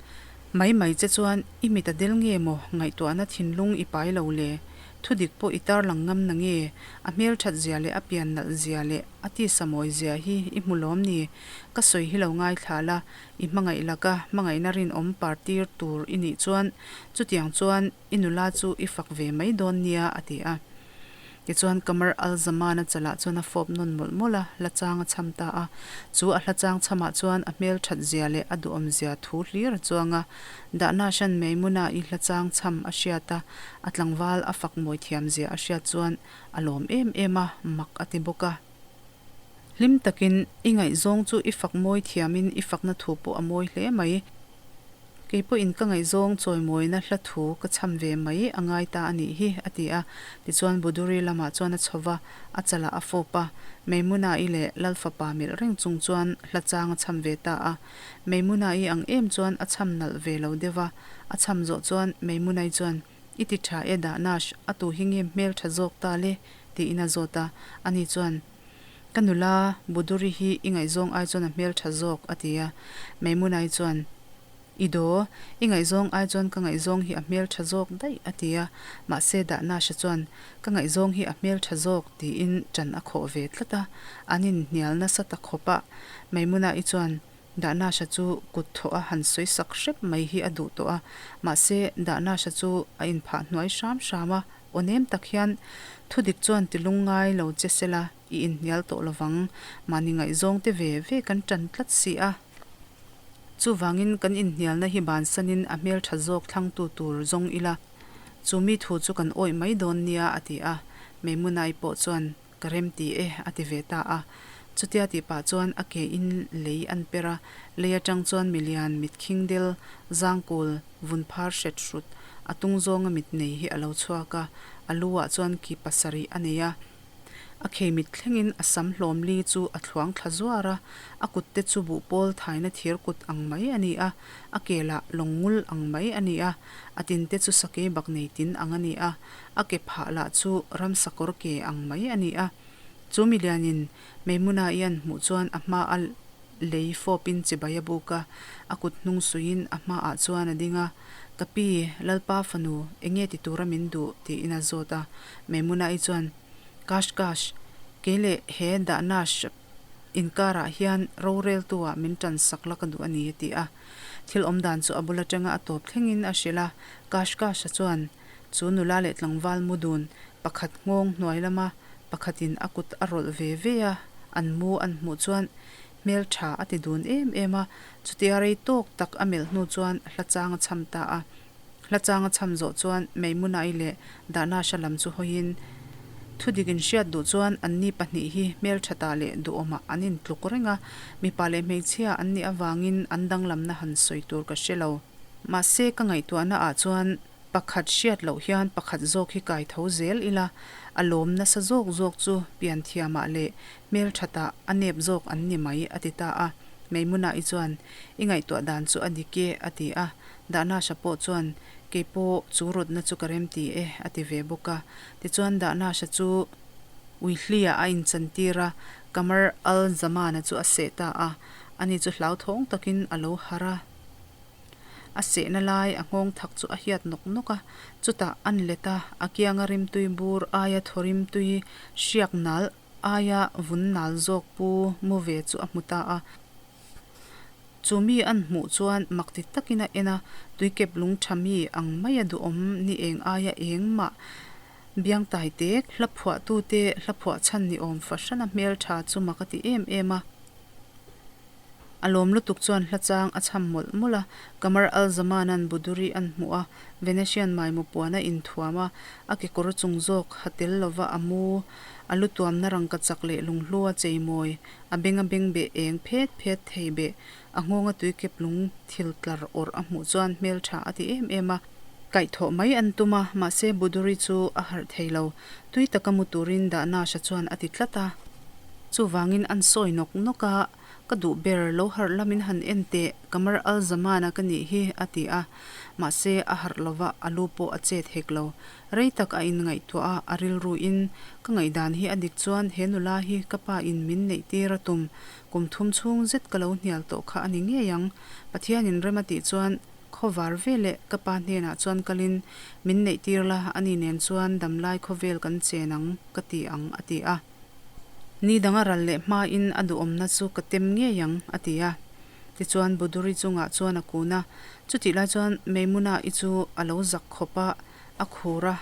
Mai mai che chuan i mit a del nge maw ngaihtuahna thinlung i pai lo le? Thudik pawh i tarlang ngam na nge? A hmel that zia leh a pian nalh zia leh a tisa mawi zia hi i hmu lawm ni? Ka sawi hi lo ngaithla la, i hmangaih laka hmangaihna rinawm partir tur i nih chuan chutiang chuan i nula chu i fak ve mai dawn nia a ti a. Tichuan Qamar al-Zaman-a chalah chuan a fawp nawn mawlh mawlh a, hla chang a chham ta a. Chu a hla chang chhamah chuan a hmel that zia leh a duhawm zia thu hlir a chuang a. Dahnash-a'n Maimuna-i hla chang chham a hriat a, a tlangval a fak mawi thiam zia a hriat chuan a lawm em em a, mak a ti bawk a. Hlim takin, I ngaihzawng chu i fak mawi thiamin i fakna thu pawh a mawi hle mai. Kei pawhin ka ngaihzawng chawimawina hla thu ka chham ve mai a ngai ta a nih hi, a ti a. Tichuan Buduri lamah chuan a chho va, a chalah a fawp a. Meimunai leh Lalfapa melh reng chung chuan hla chang a chham ve ta a. Meimunai ang em chuan a chham nalh ve lo deuh va, a chham zawh chuan Meimunai chuan, I ti tha e Dahnash, a tu hi nge hmel tha zawk ta le? tiin a zawt a. Ani chuan, Ka nula, Buduri hi i ngaihzawng ai chuan a hmel tha zawk, a ti a. Meimunai chuan, I daw, i ngaihzawng ai chuan ka ngaihzawng hi a hmel tha zawk daih, a ti a. Mahse Dahnasha chuan, Ka ngaihzawng hi a hmel tha zawk, tiin ṭan a khawh ve tlat a. An inhnial nasa ta khawp a. Meimunai chuan, Dahnasha chu kut thawh a han sawi sak hrep mai hi a duh tawh a, mahse Dahnasha chu a inphah hnuai hram hram a, aw nem tak hian thudik chuan ti lung ngai lo che sela i inhnial tawh lovang, mahni ngaihzawng te ve ve kan tan tlat si a. Chuvangin kan inhnialna hi bansanin a hmeltha zawk thlangtu tur zawng ila, chu mi thu chu kan awih mai dawn nia a ti a, Meimunai pawh chuan Ka rem ti e, a ti ve ta a. Chutia tih pah chuan a ke in lei an per a, lei atang chuan milian mit khing del, zangkul, vun phar hret hrut, a tung zawnga mit nei hi a lo chhuak a, a lu ah chuan ki pasarih a nei a. A khei mit thlengin a sam hlawm li chu a thluang thla zuar a, a kut te chu buhpawl thaina thir kut ang mai a ni a, a ke lah lawng ngul ang mai a ni a, a tin te chu sakei bak nei tin ang a ni a. A ke phah lah chu ramsakawr ke ang mai a ni a. Chu milianin Meimuna-i an hmuh chuan a hma a lei fawpin chibai a buk a, a kut hnung suiin a hmaah chuan a ding a, Ka pi, Lalpa fanu, enge ti tura min duh? tiin a zawt a. Meimuna-i chuan, Kash kash, kei leh he Dahnash inkarah hian roreltu-ah min tan sak la ka duh a ni, a ti a. Thil awmdan chu a bul atanga a tawp thlengin a hrilh a. Kash kash-a chuan, Chu nula leh tlangval mu dun pakhat nghawng hnuai lama pakhatin a kut a rawlh ve ve a, an mu an hmuh chuan hmel tha a ti dun em em a, chutia rei tawk tak a melh hnu chuan hla chang a chham ta a. Hla chang a chham zawh chuan Meimunai leh Dahnasha lam chu hawiin thudik in hriat duh chuan anni pahnih hi hmelthatah leh duhawmah an intluk reng a, mipa leh hmeichhia an nih avangin an danglamna han sawi tur ka hre lo. Mahse ka ngaihtuahna ah chuan Pakhat hriat loh hian pakhat zawk hi kai tho zel ila, a lawm nasa zawk zawk chu pianthiamah leh hmelthatah a nep zawk an ni mai, a ti ta a. Meimunah-i chuan, I ngaihtuah dan chu a dik e, a ti a. Dahnasha pawh chuan, Kei pawh chu rawtna chu ka remti e, a ti ve bawk a. Tichuan Dahnasha chu Uihliah a inchantir a, Qamar al-Zaman-a chu a seh ta a. Ani chu hlauthawng takin a lo harh a. A sehna lai a nghawng thak chu a hiat nawk nawk a, chutah an let a, a kianga rimtui bur aia thaw rimtui hriak nal aia vun nal zawk pu mu ve chu a hmu ta a. Chu mi an hmuh chuan mak ti takin a en a, tuikep lung tha mi ang maia duhawm ni eng aia eng mah biangtai tek, hla phuahtute hla phuah chhan ni awm fahrana hmeltha chu mak a ti em em a. A lawm lutuk chuan hla chang a chham mawlh mawlh a, Qamar al-Zaman-a'n Buduri an hmuh a, Venetian maimaw puan a inthuam a, a kekawr chung zawk ha tel lova a mu, a lu tuamna rangka chak leh lunghlu a cheimawi, a benga bengbeh eng phet phet thei beh, a nghawnga tuikep lung thil tlar awrh a hmuh chuan hmeltha a ti em em a. Kaihthawh mai an tum a, mahse Buduri chu a harh thei lo, tui taka mu turin Dahnasha chuan a ti tlat a. Chuvangin an sawi nawk nawk a, Ka duh ber, lo harh lamin han en teh, Qamar al-Zaman-a ka nih hi, a ti a. Mahse, a harh lova, a lu pawh a chet hek lo. Rei tak a inngaihtuah a, a rilruin, Ka ngaihdan hi a dik chuan he nula hi ka pa in min neih tir a tum, kum thum chhung zet ka lo hnial tawh kha a ni ngei ang. Pathianin rem a tih chuan Khawvar veleh ka pa hnenah chuan kalin, Min neih tir la, ani nen chuan damlai khawvel kan chen ang, ka ti ang, a ti a. Ni dang a ral leh hmain a duhawmna chu ka tem ngei ang, a ti a. Tichuan Buduri chungah chuan a kun a, chutih lai chuan Meimuna-i chu a lo zak khawp a, a khur a.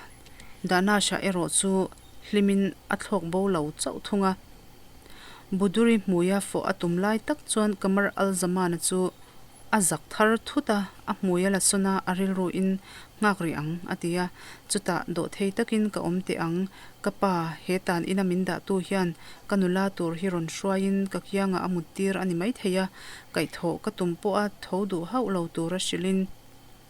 Dahnash-a erawh chu. hlimin a thlawk bo lo chauh thung a. Buduri hmuia fawh a tum lai tak chuan Qamar al-Zaman-a chu a zak thar thut a, a hmui a la sawn a, a rilruin nghak rih ang a ti a. Chutah dawhthei takin ka awm teh ang, ka pa, he tan ina min dahtu hian ka nula tur hi rawn hruaiin ka kiangah a muttir a ni maithei a, kaihthawh ka tum pawha tho duh hauh lo tura hrilhin,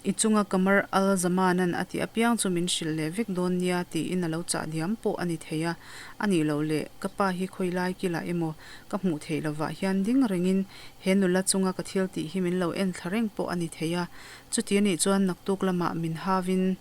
I chunga Qamar al-Zamanan a tih apiang chu min hrilh leh vek dawn nia tiin a lo chah diam pawh a ni thei a. A nih loh leh, ka pa hi khawi lai kilah emaw ka hmuh theih lovah hian ding rengin he nula chunga ka thil tih hi min lo en thla reng pawh a ni thei a. Chuti a nih chuan naktuk lamah min havin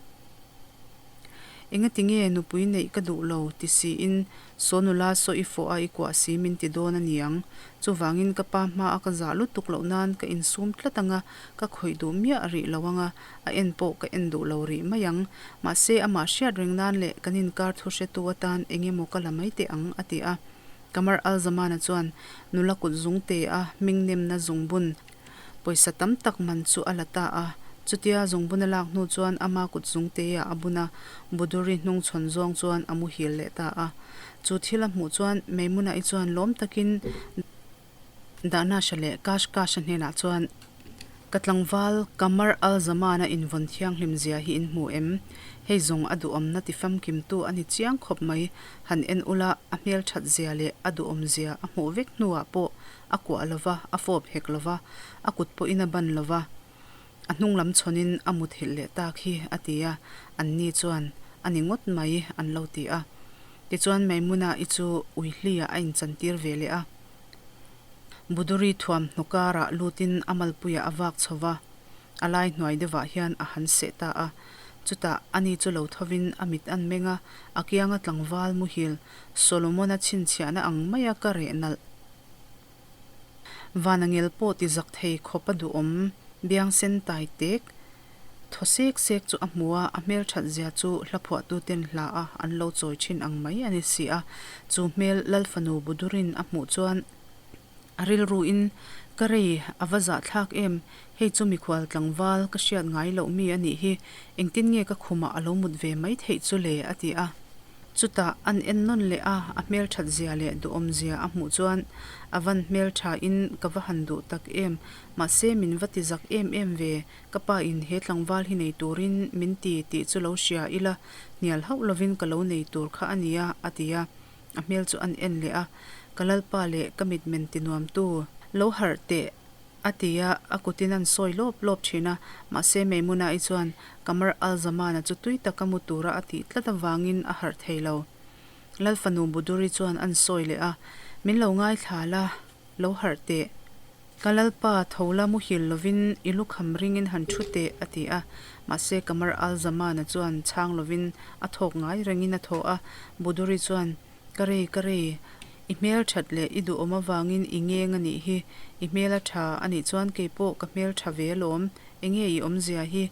engati nge nupui neih ka duh lo ti siin Saw nula saw i fawh a i kuah si min ti dawn a ni ang. Chuvangin ka pa hma a ka zah lutuk loh nan ka insum tlat ang a, ka khawih duh miah rih lo ang a, a en pawh ka en duh lo rih mai ang. Mahse amah hriat reng nan leh kan inkar thu hretu atan eng emaw ka la mai teh ang, a ti a. Qamar al-Zamana chuan nula kut zung te a hming nemna zungbun pawisa tam tak man chu a la ta a. Chutia zungbun a lak hnu chuan ama kut zung te ah a bun a, Buduri hnung chhawn zawng chuan a muhil leh ta a. Chu thil a hmuh chuan Meimunah-i chuan lawm takin Dahnash-a leh Kashkash-a hnenah chuan, Ka tlangval Qamar al-Zaman-a invawn thianghlim zia hi in hmu em? Hei zawng a duhawmna tifamkimtu a ni chiang khawp mai. Han en ula, a hmelthat zia leh a duhawm zia a hmuh vek hnuah pawh a kuah lo va, a fawp hek lo va, a kut pawhin a ban lo va, a hnung lam chhawnin a muthilh leh tak hi, a ti a. Anni chuan, A ni ngawt mai, an lo ti a. Tichuan Maimuna-i chu Uihli-ah a inchantir ve leh a. Buduri thuamhnaw karah lutin a malpuiah a vak chho va, a lai hnuai deuhah hian a han seh ta a. Chutah ani chu lo thovin a mit an meng a, a kianga tlangval muhil Solomon-a chhinchhiahna ang maia ka reh nalh. Vanangel pawh ti zak thei khawp a duhawm biang sen tai tek thaw sek sek chu a hmu a, a hmelthat zia chu hla phuahtuten hla a an lo chawi thin ang mai a ni si a. Chu hmel Lalfanu Budurin a hmuh chuan a rilruin, Ka rei, a va zahthlak em, hei chu mikhual tlangval ka hriat ngai loh mi a nih hi, engtin nge ka khumah a lo mut ve mai theih chu le? a ti a. Chutah an en nawn leh a, a hmelthat zia leh duhawm zia a hmuh chuan a van hmeltha in ka va han duh tak em, mahse min va ti zak em em ve, ka pa in he tlangval hi nei turin min ti tih chu lo hria ila, hnial hauh lovin ka lo nei tur kha a nia a ti a, a hmel chu an en leh a, ka lalpa leh ka mitmen ti nuam tu, lo harh teh. A ti a, a kutin an sawi lawp lawp thin a, mahse Maimuna-i chuan Qamar al-Zaman-a chu tui taka mu tura a tih tlat avangin a harh thei lo. Lalfanu Buduri chuan an sawi leh a, Min lo ngaithla la, lo harh teh. Ka lalpa, tho la muhil lovin i lukham ringin han thu teh, a ti a, mahse Qamar al-Zaman-a chuan chhang lovin a thawk ngai rengin a thaw a, Buduri chuan, Ka rei, ka rei, I hmel that leh i duhawm avangin i ngeng a nih hi. I hmel a tha a nih chuan kei pawh ka hmel tha ve alawm. Enge i awmzia hi?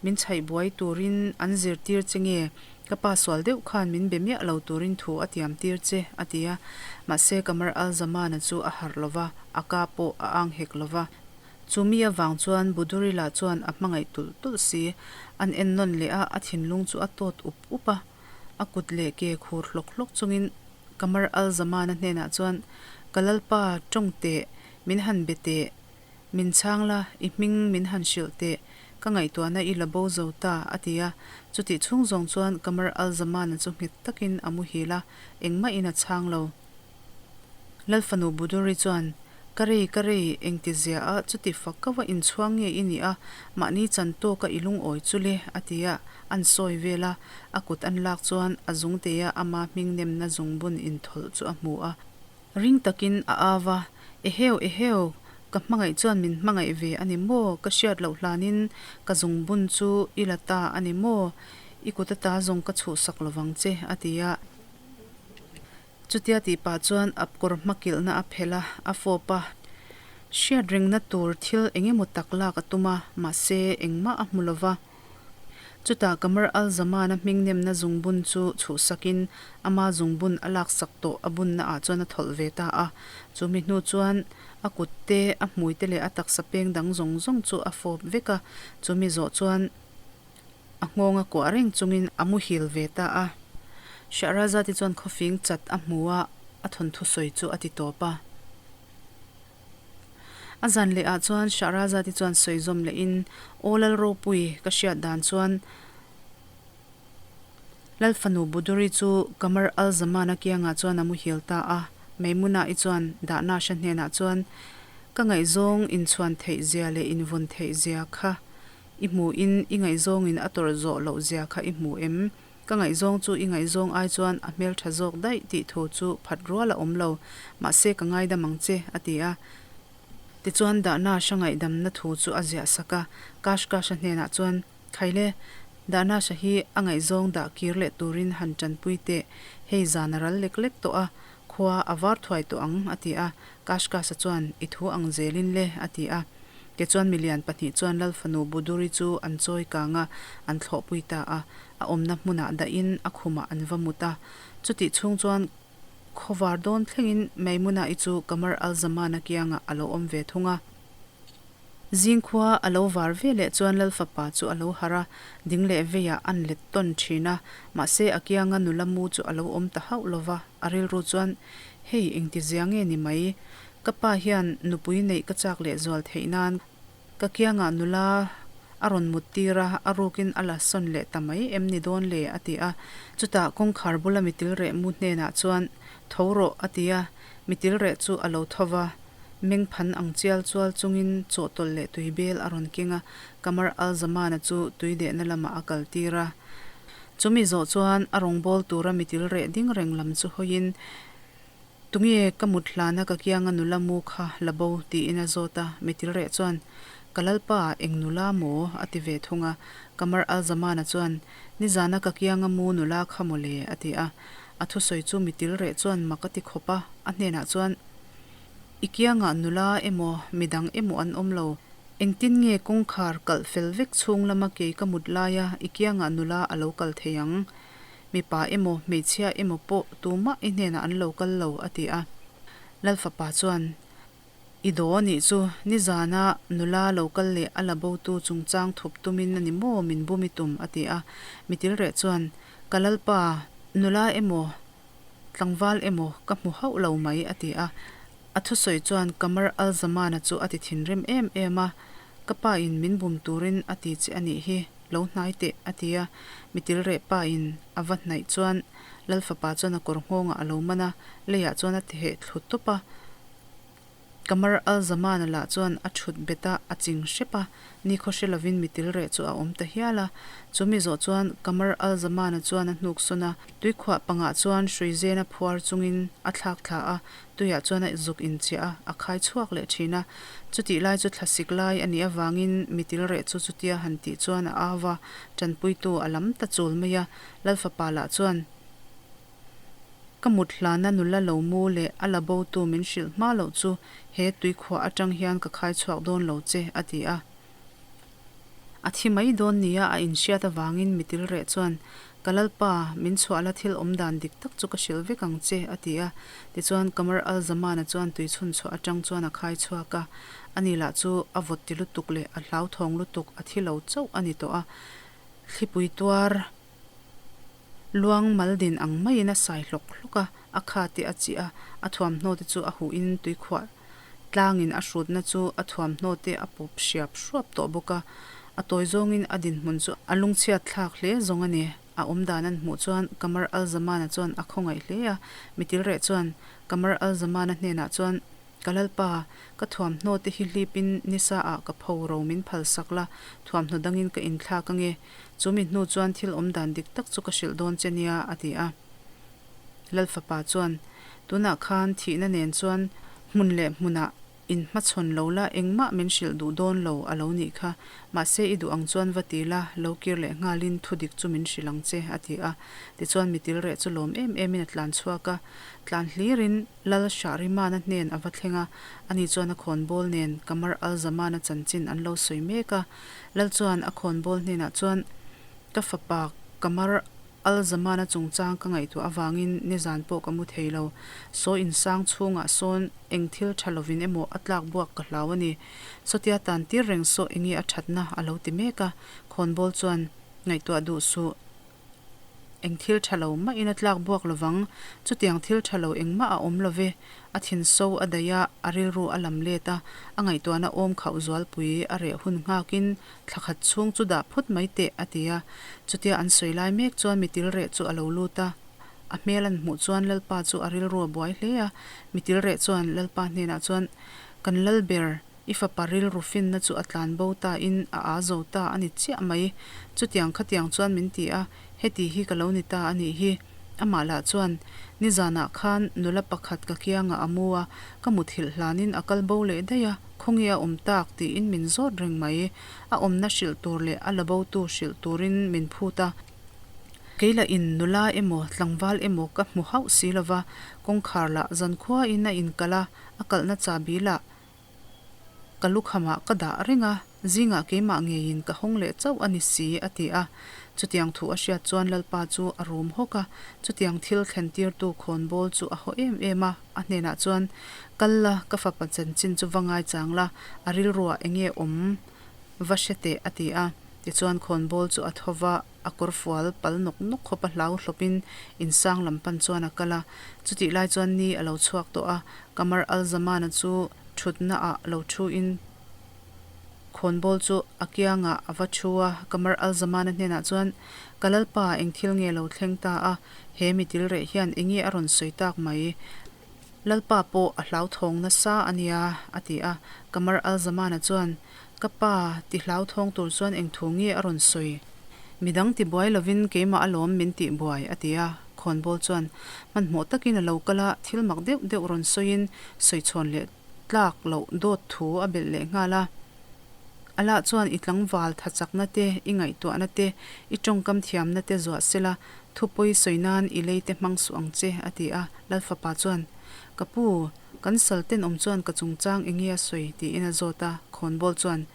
Min chhaih buai turin an zirtir che nge? Ka pa sual deuh khan min be miah lo turin thu a tiam tir che, a ti a. Mahse Qamar al-Zaman-a chu a harh lo va, a ka pawh a ang hek lo va. Chu mi avang chuan Budurila chuan a hmangaih tulh tulh si. An en nawn leh a, a thinlung chu a tawt up up a. A kut leh ke khur hlawk hlawk chungin Qamar al-Zaman-a hnenah chuan, Ka lalpa, tawng teh, min han be teh, min chhang la, i hming min han hrilh teh, ka ngaihtuahna i la bo zo ta, a ti a. Chutih chhung zawng chuan Qamar al-Zaman-a chu nghet takin a muhil a, engmahin a chhang lo. Lalfanu Buduri chuan, Ka rei, ka rei, engti zia a, chuti fak kau a inchhuang nge i nih a, mahni chan tawka i lungawi chu le, a ti a, an sawi vel a, a kut an lak chuan a zungteia ama hming nemna zungbun inthawlh chu a hmu a. Ring takin a au a, Eheu, eheu, ka hmangaih chuan min hmangaih ve a ni maw, ka hriat loh hlanin ka zungbun chu i la ta a ni maw, i kut ata zawng ka chhuhsak lovang che, a ti a. Chutia tih pah chuan a kawr hma kilhna a phelh a, a fawp a. Hriat rengna tur thil eng emaw tak lak a tum a, mahse engmah a hmu lo va. Chutah Qamar al-Zaman-a hming nemna zungbun chu chhuhsakin ama zungbun a laksak tawh a bunna ah chuan a thawlh ve ta a. Chumi hnu chuan a kut te, a hmui te leh a taksa peng dang zawng zawng chu a fawp vek a. Chumi zawh chuan. A nghawng a kuah reng chungin a muhil ve ta a. Shahrazad-i chuan khawfing chat a hmu a, a thawnthu sawi chu a ti tawp a. A zan leh ah chuan Shahrazad-i chuan sawi zawm leh in, Aw Lal Ropui, ka hriat dan chuan Lal fanu Buduri chu Qamar al-Zaman-a kiangah chuan a muhil ta a. Maimuna-i chuan Dahnash-a hnenah chuan, Ka ngaihzawng inchhuan theih zia leh invawn theih zia kha i hmu in i ngaihzawngin a tawrh zawh loh zia kha i hmu em? Ka ngaihzawng chu i ngaihzawng ai chuan a hmeltha zawk daih tih thu chu phat rual a awm lo, mahse ka ngaidam ang che, a ti a. Tichuan Dahnash-a ngaihdamna thu chu a ziah sak a, Kashkash-a hnenah chuan, Khaile, Dahnash-a hi a ngaihzawng dah kir leh turin han tanpui teh, hei zan a ral lek lek tawh a, khua a var thuai tawh ang, a ti a. Kashkash-a chuan, I thu ang zelin le, a ti a. Tichuan milian pahnih chuan Lal fanu Buduri chu an chawi kang a, an thlawhpui ta a. A awmna hmunah dahin a khumah an va mut a. Chutih chhung chuan khawvar dawn thlengin Maimuna-i chu Qamar al-Zaman-a kiangah a lo awm ve thung a. Zingkhua a lo var ve leh chuan Lal fapa chu a lo harh a, ding leh veiah an let tawn thin a. Mahse a kianga nula mu chu a lo awm ta hauh lo va, a rilru chuan, Hei engtizia nge ni mai? Ka pa hian nupui neih ka chak leh zual theih nan ka kiangah nula a rawn mut tir a, a rukin a la sawn leh ta mai em ni dawn le? a ti a. Chutah kawngkhar bula mitil reh mu hnenah chuan, Tho rawh, a ti a. Mitil reh chu a lo tho va, meng phan ang chial chual chungin chawhtawlh leh tui bel a rawn keng a, Qamar al-Zamana chu tui dehna lamah a kal tir a. Chumi zawh chuan a rawngbâwl tura mitil reh ding reng lam chu hawiin, Tunge ka mut hlana ka kianga nula mu kha la bo? tiin a zawt a, mitil reh chuan, Ka lalpa, eng nula maw? a ti ve thung a. Qamar al-Zamana chuan, Nizana ka kianga mu nula kha maw le? a ti a. A thusawi chu mitil reh chuan mak a ti khawp a, a hnenah chuan, I kiangah nula emaw midang emaw an awm lo. Engtin nge kawngkhar kalh fel vek chhung lama kei ka mut laia i kiangah nula a lo kal thei ang? Mipa emaw hmeichhia emaw pawh tumah i hnenah an lo kal lo, a ti a. Lal fapa chuan, I daw a nih chu, nizana nula lo kal leh a la botu chungchang thup tumin a ni maw min bum i tum, a ti a. Mitilreh chuan, Ka lalpa, nula emaw tlangval emaw ka hmu hauh lo mai, a ti a. A thusawi chuan Qamar al-Zamana chu a ti thinrim em em a, Ka pa in min bum turin a ti che a nih hi, lo hnai teh, a ti a. Mitilreh pa in a va hnaih chuan Lal fapa chuan a kawr nghawngah a lo man a, leiah chuan a ti heh thlu tawp a. Qamar al-Zamana lah chuan a thut bet a, a ching hrep a, nikhaw hre lovin mitilreh chu a awm ta hial a. Chu mi zawh chuan Qamar al-Zamana chuan a hnuk sawn a, tuikhuah pangah chuan hruizena phuar chungin a thlak thla a, Tuiah chuan a zuk inchiah a, a khai chhuak leh thin a. Chutih lai chu thlasik lai a nih avangin mitil reh chu chutia han tih chuan a au va, tanpuitu a lam ta chul mai a. Lal fapa lah chuan, Ka mut hlana nula lo mu leh a la botu min hrilh hma loh chu he tuikhuah atang hian ka khai chhuak dawn lo che, a ti a. A thi mai dawn nia a inhriat avangin mitil reh chuan, Ka lalpa, min chhuah la thil awm dan dik tak chu ka hrilh vek ang che, a ti a. Tichuan Qamar al-Zamana chuan tui chhun chhuah atang chuan a khai chhuak a. Ani lah chu a vawt ti lutuk leh a hlauthawng lutuk a thi lo chauh a ni tawh a. Thlipui tuar Luang mal din ang maiin a sai hlawk hlawk a, a kha te a chih a, a thuamhnaw te chu a huhin tuikhuah tlangin a hrutna chu a thuamhnaw te a pawp hriap hruap tawh bawk a. A tawi zawngin a dinhmun chu a lungchhiat thlak hle zawng a ni. A awm dan an hmuh chuan Qamar al-Zamana chuan a khawngaih hle a, mitilreh chuan Qamar al-Zamana hnenah chuan, Ka lalpa, ka thuamhnaw te hi hlipin nisa ah ka pho ro min phal sak la, thuamhnaw dangin ka inthlak ange. Chu mi hnu chuan thil awm dan dik tak chu ka hrilh dawn che nia, a ti a. Lal fapa chuan, Tunah khan thihna nen chuan hmun leh hmunah inhmachhawn lo la, engmah min hrilh duh dawn lo a lo nih kha. Mahse i duh ang chuan va ti la, lo kir leh nghalin thu dik chu min hrilh ang che, a ti a. Tichuan mitilreh chu lawm em emin a tlan chhuak a, tlan hlirin, Lal Shahrimana hnen a va thleng a, ani chuan a khawnbawl nen Qamar al-Zamana chanchin an lo sawi mek a. Lal chuan a khawnbawl hnenah chuan, Ka fapa Qamar al-Zamana chungchang ka ngaihtuah avangin nizan pawh ka mu thei lo. Saw insang chhungah sawn eng thil tha lovin emaw a tlak buak ka hlau a ni. Sawtia tan tir reng saw enge a thatna a lo ti mek a. Khawnbawl chuan, Ngaihtuah duh suh. Eng thil tha lo mahin a tlak buak lovang, chutiang thil tha lo engmah a awm lo ve. A thin so a daih a, a rilru a lam let a, a ngaihtuahna awm khauh zualpui a reh hun nghakin thla khat chhung chu dah phut mai teh, a ti a. Chutia an sawi lai mek chuan mitilreh chu a lo lut a, a hmel an hmuh chuan Lalpa chu a rilru a buai hle a. Mitilreh chuan Lalpa hnenah chuan, Kan Lalber, I fapa rilru finna chu a tlan bo ta in a aa zo ta a ni chiah mai. Chutiang khatiang chuan min ti a, heti hi ka lo ni ta a nih hi. Amah lah chuan, Nizanah khan nula pakhat ka kiangah a mu a, ka muthilh hlanin a kal bo leh daih a, khawnge a awm tak tiin min zawt reng mai. A awmna hrilh tur leh a la botu hrilh turin min phut a. Kei lah in nula emaw tlangval emaw ka hmu hauh si lova, kawngkhar lah zankhuain a inkalh a, a kalhna chahbi lah Ka lukhamah ka dah reng a, zingah keimah ngeiin ka hawng leh chauh a ni si, a ti a. Chutiang thu a hriat chuan Lalpa chu a rum hawk a, chutiang thil thlentirtu khawnbawl chu a haw em em a, a hnenah chuan, Kal la, ka fapa chanchin chu va ngaichang la, a rilruah eng nge awm va hre teh, a ti a. Tichuan khawnbawl chu a tho va. A kawr fual pal nawk nawk khawp a hlau hlawpin insang lam pan chuan a kal a. Chutih lai chuan ni a lo chhuak tawh a, Qamar al-Zamana chu thutna ah lo thu in khawnbawl chu a kiangah a va thu a. Qamar al-Zamana hnenah chuan, Ka lalpa, eng thil nge lo thleng ta a? He mitil reh hian eng nge a rawn sawi tak mai? Lalpa pawh a hlauthawng nasa a nia, a ti a. Qamar al-Zamana chuan, Ka pa, ti hlauthawng tur chuan eng thu nge a rawn sawi? Midang ti buai lovin keimah alawm min tih buai, a ti a. Khawnbawl chuan hmanhmawh takin a lo kal a, thil mak deuh deuh rawn sawiin sawichhawn leh tlak loh dawt thu a belh leh nghal a. A lah chuan i tlangval tha chakna te, i ngaihtuahna te, i tawngkam thiamna te zuah sela, thu pawi sawi nan i lei te hmang suh ang che, a ti a. Lalfapa chuan, Ka pu, Kan sal tenawm chuan ka chungchang enge a sawi? tiin a zawt a, khawnbawl chuan,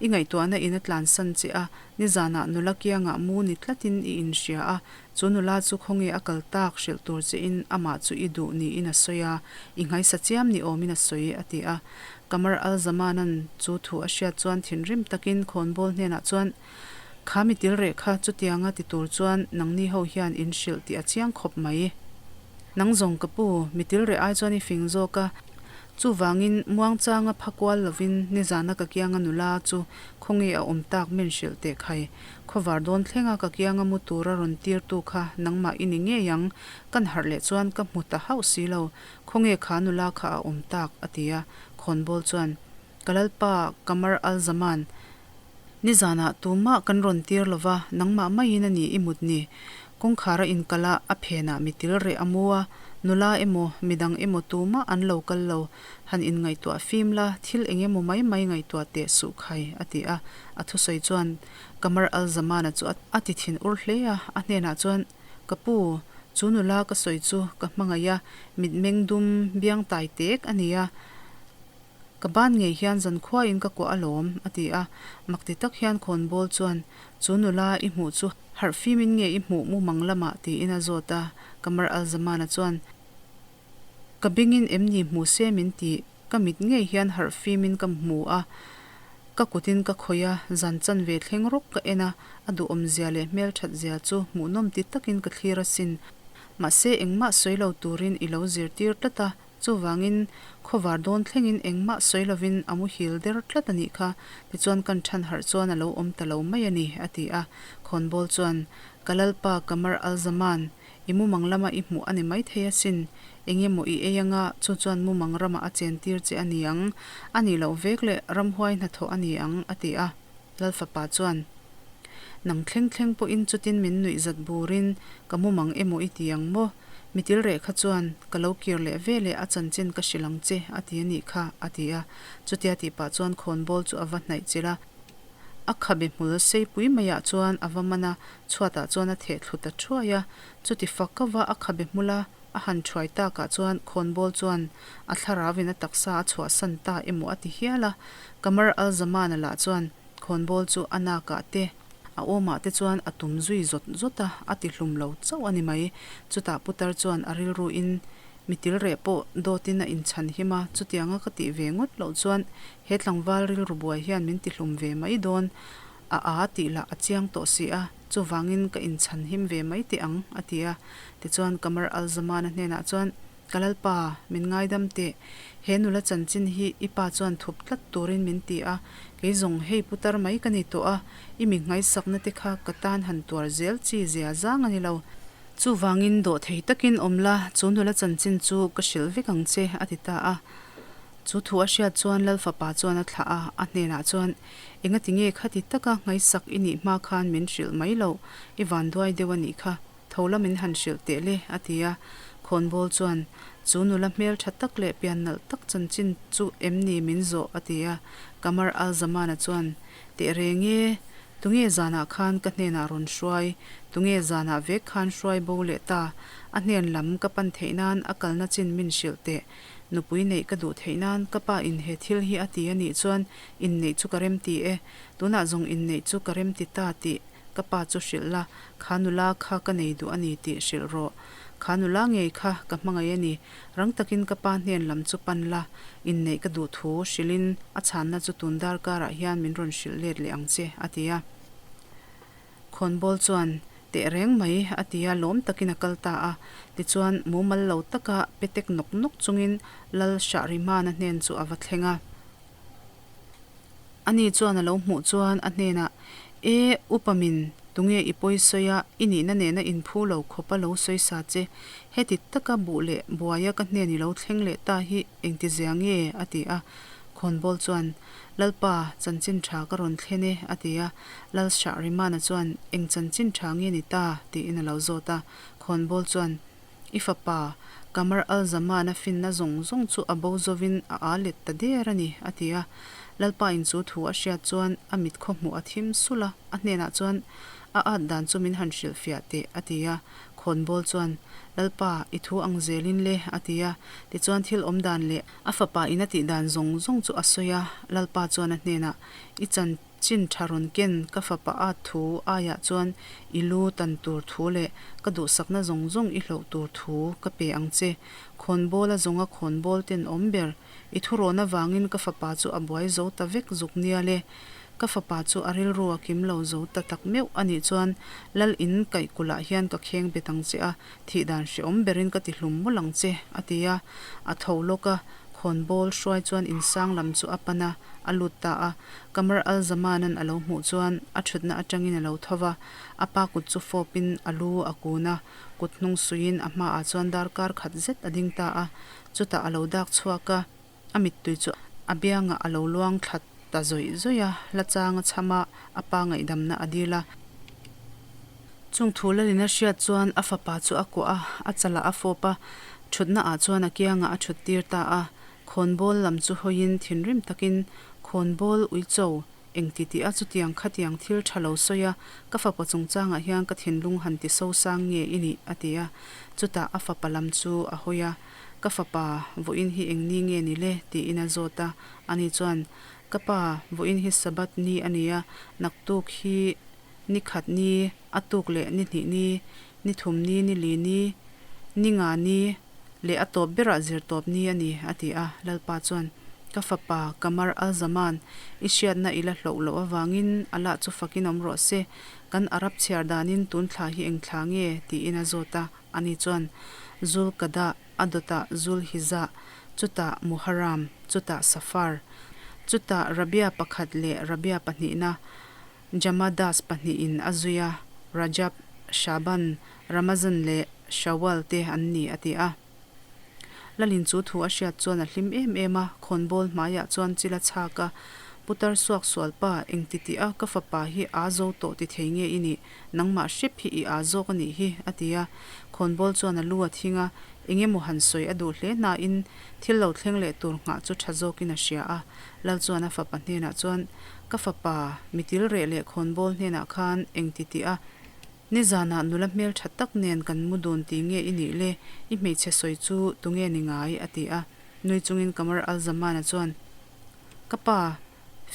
I ngaihtuahna in a tlansan che a, nizanah nula kiangah mu ni tlatin i inhria a, chu nula chu khawnge a kal tak hrilh tur che in amah chu i duh niin a sawi a, i nghaisa chiam ni awmin a sawi, a ti a. Qamar al-Zamanan chu thu a hriat chuan thinrim takin khawnbawl hnenah chuan, Kha mi til reh kha chutianga ti tur chuan nangni ho hian in hrilh tih a chiang khawp mai. Nang zawng ka pu, mi til reh ai chuan i fing zawk a. Chuvangin muangchanga pha kual lovin nizana ka kianga nula chu khawnge a awm tak min hrilh teh khai. Khawvar dawn thlenga ka kianga mu tura rawn tirtu kha nangmah i ni ngei ang, kan harh leh chuan ka hmu ta hauh si lo, khawnge kha nula kha a awm tak, a ti a. Khawnbawl chuan, Ka lalpa Qamar al-Zaman, Nizanah tumah kan rawn tir lo va, nangmah maiin a ni i mut ni. Kawngkhar a inkalh a, a phenah mi til reh a mu a, nula emaw, midang emaw tumah an lo kal lo. Han inngaihtuah fim la, thil eng emaw mai mai ngaihtuah teh suh khai, a ti a. A thusawi chuan Qamar al-Zamana chu a ti thin ur hle a, a hnenah chuan, Ka pu, chu nula ka sawi chu ka hmangaih a, mitmeng dum biang tai tek a ni a, Ka ban ngei hian zankhuain ka kuah alawm, a ti a. Mak ti tak hian khawnbawl chuan, Chu nula i hmuh chu harh fimin nge i hmuh mumang lamah? tiin a zawt a. Qamar al-Zamana chuan, Ka bengin em ni hmu se min ti, ka mit ngei hian harh fimin ka hmu a, ka kutin ka khawih a, zan chanve thleng rawk ka en a, a duhawmzia leh hmelthatzia chu hmuhnawm ti takin ka thlir asin. Mahse engmah sawi lo turin i lo zirtir tlat a, Chuvangin, khawvar dawn thlengin engmah sawi lovin a muhil der tlat a nih kha. Tichuan kan than harh chuan a lo awm ta lo mai a ni, a ti a. Khawnbawl chuan, Ka lalpa Qamar al-Zaman, i mumang lama i hmuh a ni maithei asin. Eng emaw i ei anga, chu chuan mumang ramah a chentir che a ni ang. A nih loh vek leh ramhuai hnathawh a ni ang, a ti a. Lalfapa chuan, Nang thleng thleng pawhin chutin min nuih zat burin ka mumang emaw i ti ang maw? Mi til reh kha chuan, Ka lo kir leh ve leh a chanchin ka hrilh ang che, a ti a nih kha, a ti a. Chutia tih pah chuan khawnbawl chu a va hnaih chilh a. A khabe hmul seipui maiah chuan a va man a, chhuatah chuan a theh thlu ta thuai a. Chuti fak kava a khabe hmula a han thuai takah chuan khawnbawl chuan a thlarauin a taksa a chhuahsan ta emaw a ti hial a. Qamar al-Zamana lah chuan khawnbawl chu a nakah te, A awmah te chuan a tum zui zawt zawt a, a ti hlum lo chauh a ni mai. Chutah putar chuan a rilruin mi til reh pawh dawtin a inchhan him a, chutianga ka tih ve ngawt loh chuan he tlangval rilru buai hian min ti hlum ve mai dawn. A â tih lah a chiang tawh si a, chuvangin ka inchhan him ve mai teh ang, a ti a. Tichuan Qamar al-Zaman-a hnenah chuan, Ka Lalpa, min ngaidam teh. He nula chanchin hi i pa chuan thup tlat turin min ti a, kei zawng hei putar mai ka ni tawh a, i mi nghaisakna te kha ka tan han tuar zel chi zia zang a ni lo. Chuvangin dawhthei takin awm la, chu nula chanchin chu ka hrilh vek ang che, a ti ta a. Chu thu a hriat chuan Lal fapa chuan a thlah a, a hnenah chuan, Engati nge khati taka nghaihsak i nih hma khan min hrilh mai loh, i vanduai deuh a nih kha, tho la min han hrilh teh le, a ti a. Khawnbawl chuan, Chu nula hmel tha tak leh pian nalh tak chanchin chu em ni min zawh? a ti a. Qamar al-Zamana chuan, Teh reng e, Tunge zanah khan ka hnenah rawn hruai? Tunge zanah vek khan hruai bo leh ta? A hnen lam ka pan theih nan a kalna chin min hrilh teh. Nupui neih ka duh theih nan ka pa in he thil hi a ti a nih chuan inneih chu ka remti e. Tunah zawng inneih chu ka remti ta tih ka pa chu hrilh la, kha nula kha ka nei duh a ni tih hrilh rawh. Kha nula ngei kha ka hmangaih a ni. Rang takin ka pa hnen lam chu pan la, inneih ka duh thu hrilhin a chhanna chu tun darkarah hian min rawn hrilh let leh ang che, a ti a. Khawnbawl chuan, Teh reng mai, a ti a, lawm takin a kal ta a. Tichuan, mumal lo taka petek nawk nawk chungin Lal Shahrimana hnen chu a va thleng a. Ani chuan a lo hmuh chuan a hnenah, E, upa min, tunge i pawi sawi a, i nihna nena inphu lo khawp a lo sawi sa che, heti taka buh leh buaia ka hnen i lo thleng leh ta hi engti zia nge? a ti a. Khawnbawl chuan, Lalpa, chanchin tha ka rawn thlen e, a ti a. Lal Shahrimana chuan, Eng chanchin tha nge ni ta? tiin a lo zawt a. Khawnbawl chuan, I fapa, Qamar al-Zaman-a finna zawng zawng chu a bo zovin a aa let ta der a ni, a ti a. Lalpa in chu thu a hriat chuan a mit khaw hmuh a thim sulh a, a hnenah chuan, A at dan chu min han hrilhfiah teh, a ti a. Khawnbawl chuan, Lalpa, i thu ang zelin le, a ti a. Tichuan thil awm dan leh a fapa in a tih dan zawng zawng chu a sawi a. Lalpa chuan a hnenah, I chan Chin tha rawn ken ka fapa at thu aiah chuan i lu tan tur thu leh ka duhsakna zawng zawng i hloh tur thu ka pe ang che. Khawnbawl a zawnga khawnbawl ten awm ber. I thurawn avangin ka fapa chu a buai zo ta vek zuk nia le. Ka fapa chu a rilru a kim lo zo ta tak meuh a nih chuan Lal in kaih kulh ah hian ka kheng bet ang che a, thih dan hreawm berin ka ti hlum mawlh ang che, a ti a. A tho lawk a, khawnbawl hruai chuan insang lam chu a pan a, a lut ta a. Qamar al-Zamanan a lo hmuh chuan a thutna atangin a lo tho va, a pa kut chu fawpin a lu a kun a, kut hnung suiin a hmaah chuan darkar khat zet a ding ta a, chutah a lo dak chhuak a, a mittui chu a biangah a lo luang thla ta zawih zawih a, hla chang a chham a, a pa ngaihdamna a dil a. Chung thu lalin a hriat chuan a fapa chu a kuah a, a chalah a fawp a, thutna ah chuan a kiangah a thut tir ta a. Khawnbawl lam chu hawiin thinrim takin, Khawnbawl uicho, engti tih a chutiang khatiang thil tha lo sawi a, ka fapa chungchangah hian ka thinlung han ti sosang nge i nih? a ti a. Chutah a fapa lam chu a hawi a, Ka fapa, vawiin hi eng ni nge ni le? tiin a zawt a. Ani chuan, Ka pa, vawiin hi Sabbath ni a ni a, naktuk hi ni khat ni, a tuk leh ni hnih ni, ni thum ni, ni li ni, ni nga ni leh a tawp berah zir tawp ni a ni, a ti a. Lalpa chuan, Ka fapa, Qamar al-Zaman, i hriatna i la hloh loh avangin Allah chu fakin awm rawh se. Kan Arab chhiar danin tun thla hi eng thla nge? tiin a zawt a. Ani chuan, Zul Qadah, a dawtah Zul Hijjah, chutah Muharram, chutah Safar, chutah Rabia pakhat leh Rabia pahnihna, Jamadas pahnihin a zui a, Rajab, Shaban, Ramazan leh Shawwal te an ni, a ti a. Lalin chu thu a hriat chuan a hlim em em a, khawnbawl hmaiah chuan chil a chhak a, Putar suak sual pa, engti tih a ka fapa hi aa zo tawh ti thei nge i nih? Nangmah hrep hi i aa zawk a nih hi, a ti a. Khawnbawl chuan a lu a thing a, eng emaw han sawi a duh hle hnain thil lo thleng leh tur nghah chu tha zawkin a hria a. Lal chuan a fapa hnenah chuan, Ka fapa, mi til reh leh khawnbawl hnenah khan eng ti tih a, nizanah nula hmel tha tak nen kan mu dun ti nge i nih le, i hmeichhe sawi chu tunge ni ngai? a ti a. Nui chungin Qamar al-Zaman-a chuan, Ka pa,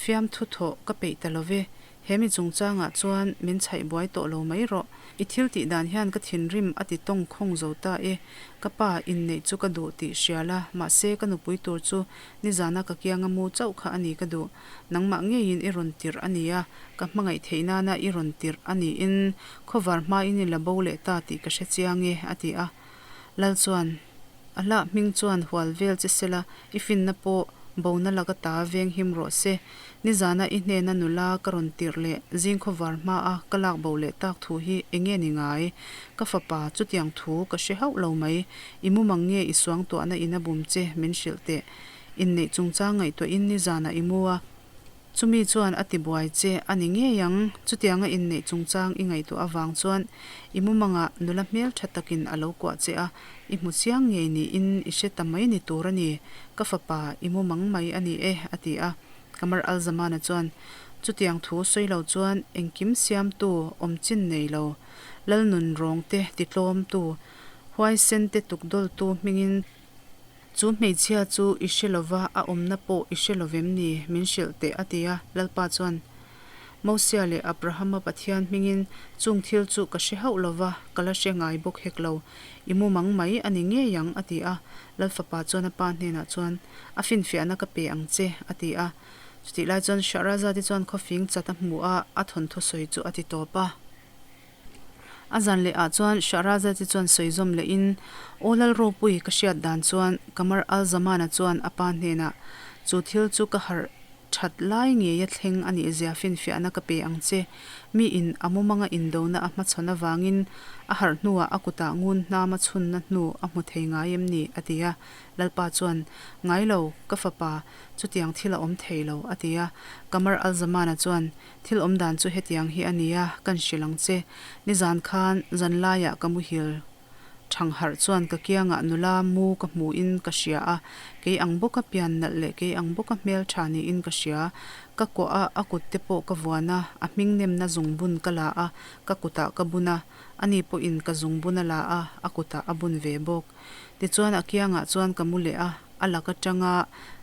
fiamthu thawh ka peih ta lo ve. He mi chungchangah chuan min chhaih buai tawh lo mai rawh. I thil tih dan hian ka thinrim a ti tawng khawng zo ta e. Ka pa inneih chu ka duh tih hria la, mahse ka nupui tur chu nizana ka kianga mu chauh kha a ni ka duh. Nangmah ngeiin i rawn tirh a nia, ka hmangaih theih nana i rawn tirh a niin khawvar hmain i la bo leh ta tih ka hre chiang e, a ti a. Lal chuan, A hlah hming chuan hual vel che sela, i finna pawh bona laka ta veng him rawh se. Nizana i hnena nula ka rawn tirh leh zing khawvar hmaa ka lak bo leh tak thu hi eng nge ni ngai? Ka fapa, chutiang thu ka hre hauh lo mai. I mumang nge i suangtuahna in a bum che min hrilh teh. Inneih chungchang ngaihtuahin nizanah i mu a. Chumi chuan a tibuai che a ni ngei ang. Chutianga inneih chungchang i ngaihtuah avang chuan i mumangah nula hmel tha takin a lo kuah che a, i hmu chiang ngei niin i hre ta mai ni tur a ni. Ka fapa, i mumang mai a ni e, a ti a. Qamar al-Zamana chuan, Chutiang thu sawi lo chuan engkim siamtu awm chin nei lo, Lalnun rawngte titlawmtu, huaisen te tukdawltu hmingin, Chu hmeichhia chu i hre lova, a awmna pawh i hre lovem ni? Min hrilh teh, a ti a. Lalpa chuan, Mosia leh Abrahama Pathian hmingin chung thil chu ka hre hauh lova, ka la hre ngai bawk hek lo. I mumang mai a ni ngei ang, a ti a. Lalfapa chuan a pa hnenah chuan, A finfiahna ka pe ang che, a ti a. Chutih lai chuan Shahrazad-i chuan khawfing chat a hmu a, a thawnthu sawi chu a ti tawp a. A zan leh ah chuan Shahrazad-i chuan sawi zawm leh in, Aw Lal Ropui ka hriat dan chuan Qamar al-Zaman-a chuan a pa hnenah, Chu thil chu ka harh that lai ngeia thleng a nih zia finfiahna ka pe ang che. Mi in a mumanga indona a hmachhawn avangin a harh hnuah a kutah ngun hnama chhunna hnu a hmu thei ngai em ni? a ti a. Lalpa chuan, Ngai lo, ka fapa, chutiang thil a awm thei lo, a ti a. Qamar al-Zaman-a chuan, Thil awm dan chu hetiang hi a nia, kan hrilh ang che. Nizan khan zanlaiah ka muhil thang harh chuan ka kiangah nula mu ka hmuhin ka hria a, kei ang bawka pian nalh leh kei ang bawka hmeltha niin ka hria. Ka kuah a, a kut te pawh ka vuan a, a hming nemna zungbun ka la a, ka kutah ka bun a, ani pawhin ka zungbun a la a, a kutah a bun ve bawk. Tichuan a kiangah chuan ka mu leh a. A lak atanga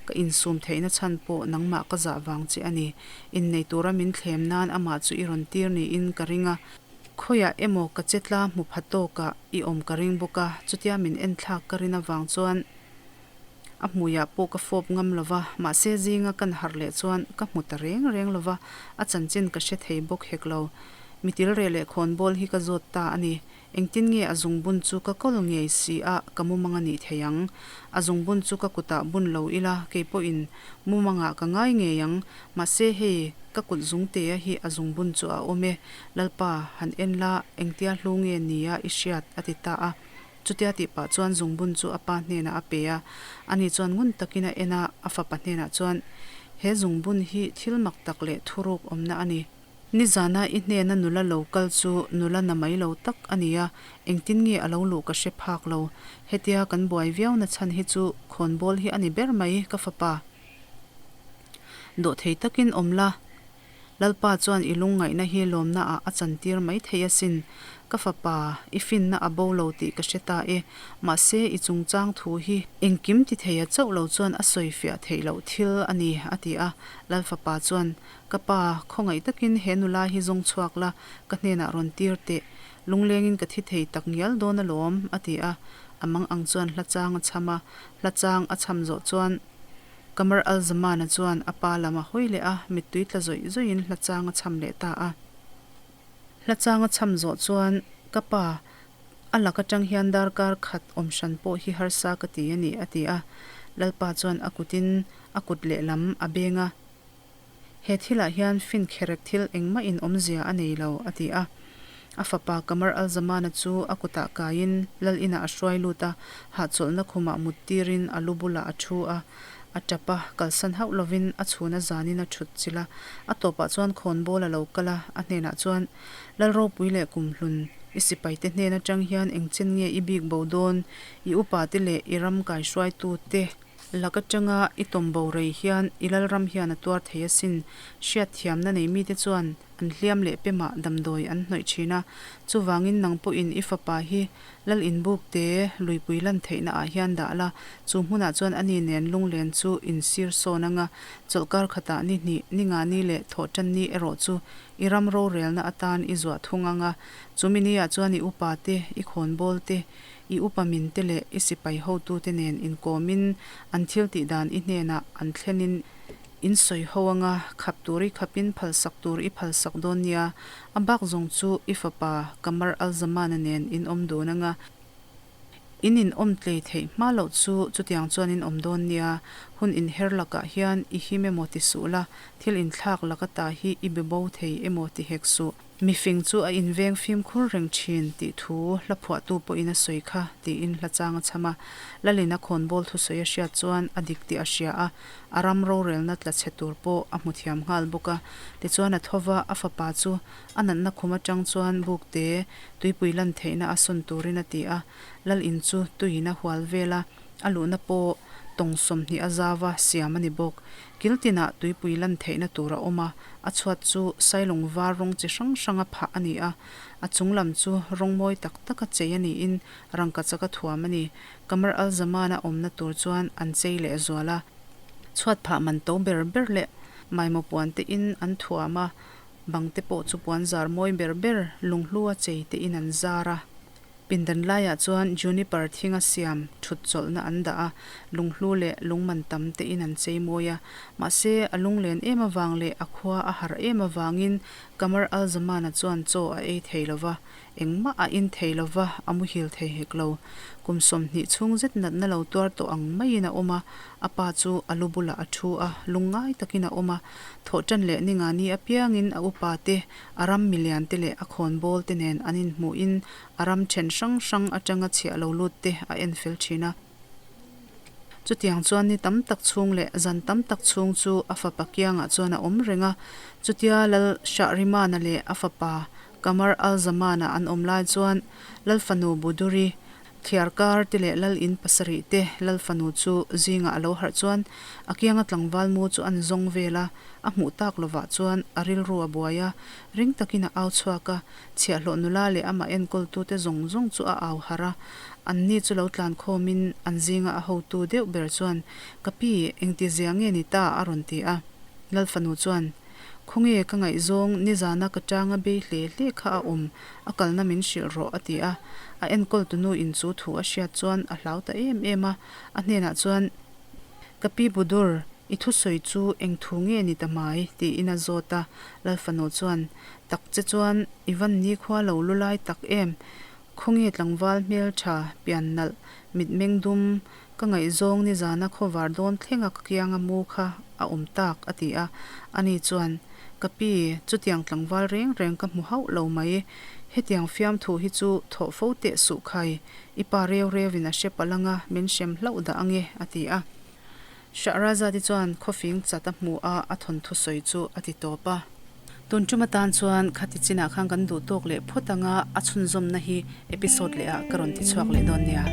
ka insum theihna chhan pawh nangmah ka zah vang che a ni. Innei tura min thlem nan amah chu i rawn tir niin ka ring a. Khawiah emaw ka che tla hmu pha tawkah i awm ka ring bawk a, chutia min enthlak ka rin avang chuan a hmuiah pawh ka fawp ngam lo va, mahse zinga kan harh leh chuan ka hmu ta reng reng lo va, a chanchin ka hre thei bawk hek lo. Mitilreh leh khawnbawl hi ka zawt ta a ni. Engtin nge a zungbun chu ka kawl ngei si a, ka mumang a nih thei ang. A zungbun chu ka kutah bun lo ila, kei pawhin mumangah ka ngai ngei ang. Mahse hei, ka kut zungtea hi a zungbun chu a awm e. Lalpa, han en la, engtia hlu nge nia i hriat? a ti ta a. Chutia tih pah chuan zungbun chu a pa hnenah a pe a. Ani chuan ngun takin a en a, a fapa hnenah chuan, He zungbun hi thil mak tak leh thuruk awmna a ni. Nizana i hnena nula lo kal chu nula na mai lo tak a ni a, engtin nge a lo luh ka hre phak lo. Hetia kan buai viau na chhan hi chu khawnbawl hi a ni ber mai, ka fapa. Dawhthei takin awm la, Lalpa chuan i lungngaihna hi lawmna ah a chantir mai thei asin. Ka fapa, i finna a bo lo tih ka hre ta e. Mahse, i chungchang thu hi engkim ti theia chauh lo chuan a sawifiah theih loh thil a ni, a ti a. Lalfapa chuan, Ka pa, khawngaih takin he nula hi zawng chhuak la, ka hnenah rawn tir teh. Lunglengin ka thi thei tak ngial dawn alawm, a ti a. A mang ang chuan hla chang a chham a, hla chang a chham zawh chuan Qamar al-Zamana chuan a pa lam a hawi leh a, mittui tla zawih zawihin hla chang a chham leh ta a. Hla chang a chham zawh chuan, Ka pa, a lak atang hian darkar khat awm hran pawh hi harsa ka ti a ni, a ti a. Lalpa chuan a kutin a kut lehlam a beng a. He thilah hian fin kherek thil engmah in awmzia a nei lo, a ti a. A fapa Qamar al-Zamana chu a kutah kaiin lal inah a hruai lut a, hahchawlhna khumah mut tirin a lu bulah a thu a. A tap a, kalsan hauh lovin a chhun a zanin a thut chilh a. A tawpah chuan khawnbawl a lo kal a, a hnenah chuan, Lal ropui leh kumhlun, i sipaite hnen atang hian engchen nge i bik bo dawn? I upate leh i ram kaihruaitute Lak atanga i tawm bo rei hian i Lalram hian a tuar thei asin. Hriatthiamna nei mite chuan an hliam leh pemah damdawi an hnawih thin a. Chuvangin nang pawhin i fapa hi Lal inbuk te luipui lan theihna ah hian dah la, chu hmunah chuan ani nen lunglen chu in sir sawn anga, chawlhkar khatah ni hnih, ni nga ni leh thawhtan ni erawh chu i ram rorelna atan i zuah thung anga, chumi ni ah chuan i upa te, i khawnbawl te, i upa min te leh i sipai hotu te nen inkawmin an thil tih dan i hnenah an thlenin In sawi ho anga khap tur i khapin phalsak tur i phalsak dawn nia, a bak zawng chu i fapa Qamar al-Zamana nen in awm dun anga in in awm tlei theih hma loh chu chutiang chuan in awm dawn nia, hun inher lakah hian i him emaw ti suh la, thil inthlak lak ata hi i be bo thei emaw ti hek suh. Mifing chu a inveng fimkhur reng thin tih thu hla phuahtu pawhin a sawi kha tiin hla chang a chham a. Lalin a khawnbawl thusawi a hriat chuan a dik tih a hria a, a ram rorelna tla chhe tur pawh a hmu thiam nghal bawk a. Tichuan a tho va, a fapa chu a natna khum atang chuan bukte tuipui lan theihna a sawn turin a ti a. Lalin chu tuiin a hual vel a, a luhna pawh tawng 20 a zau a siam a ni bawk. Kil tinah tuipui lan theihna tur a awm a, a chhuat chu sailung var rawng chi hrang hranga phah a ni a, a chung lam chu rawng mawi tak taka chei a niin rangka chaka thuam a ni. Qamar al-Zaman-a awmna tur chuan an chei leh zual a, chhuat phah man to ber ber leh maimaw puan te in an thuam a, bang te pawh chu puan zar mawi ber ber lunghlu a chei te in an zar a. Pindan laiah chuan juniper thinga siam thut chawlhna an dah a, lunghlu leh lungman tam te in an chei mawi a. Mahse, a lunglen em avang leh a khua a harh em avangin Qamar al-Zamana chuan chaw a ei thei lo va, engmah a in thei lo va, a muhil thei hek lo. Kum 20 chhung zet natna lo tuar tawh ang maiin a awm a, a pa chu a lu bulah a thu a, lungngai takin a awm a. Thawhṭan leh ni nga ni apiangin a upa te A ram milian te leh a khawnbawl te nen an inhmuhin a ram then hrang hrang atanga chhiah lo lut te a en fel thin a. Chutiang chuan ni tam tak chhung leh zan tam tak chhung chu a fapa kiangah chuan a awm reng a. Chutia Lal Shahrimana leh a fapa Qamar al-Zamana an awm lai chuan Lal fanu Buduri Thliar kar te leh lal in pasarih te lal fanu chu zingah a lo harh chuan a kianga tlangval mu chu an zawng vel a, a hmuh tak lovah chuan a rilru a buai a, ring takin a au chhuak a, chhiahhlawh nula leh amah enkawltute zawng zawng chu a au harh a, anni chu lo tlan khawmin an zinga a hotu deuh ber chuan Ka pi, engtizia nge ni ta? a rawn ti a, lal fanu chuan Khawnge ka ngaihzawng nizana ka tanga bei hle hle kha a awm, a kalna min hrilh rawh a ti a. A enkawltunu in chu thu a hriat chuan a hlau ta em em a, a hnenah chuan, Ka pi Budur, i thusawi chu eng thu nge ni ta mai? tiin a zawt a. Lalfanu chuan, Tak che chuan i van nikhua lo lu lai tak em? Khawnge tlangval hmeltha, pian nalh, mitmeng dum, ka ngaihzawng nizana khawvar dawn thlenga ka kianga mu kha a awm tak, a ti a. Ani chuan, Ka pi, chutiang tlangval reng reng ka hmu hauh lo mai. Hetiang fiamthu hi chu thawh fo teh suh khai, i pa reu reuin a hre palh anga min hrem hlauh dah ange, a ti a. Shahrazad-i chuan khawfing chat a hmu a, a thawnthu sawi chu a ti tawp a. Tun tum atan chuan khati chinah khan kan duh tawk leh phawt anga a chhunzawmna hi episode leh ah ka rawn ti chhuak leh dawn nia.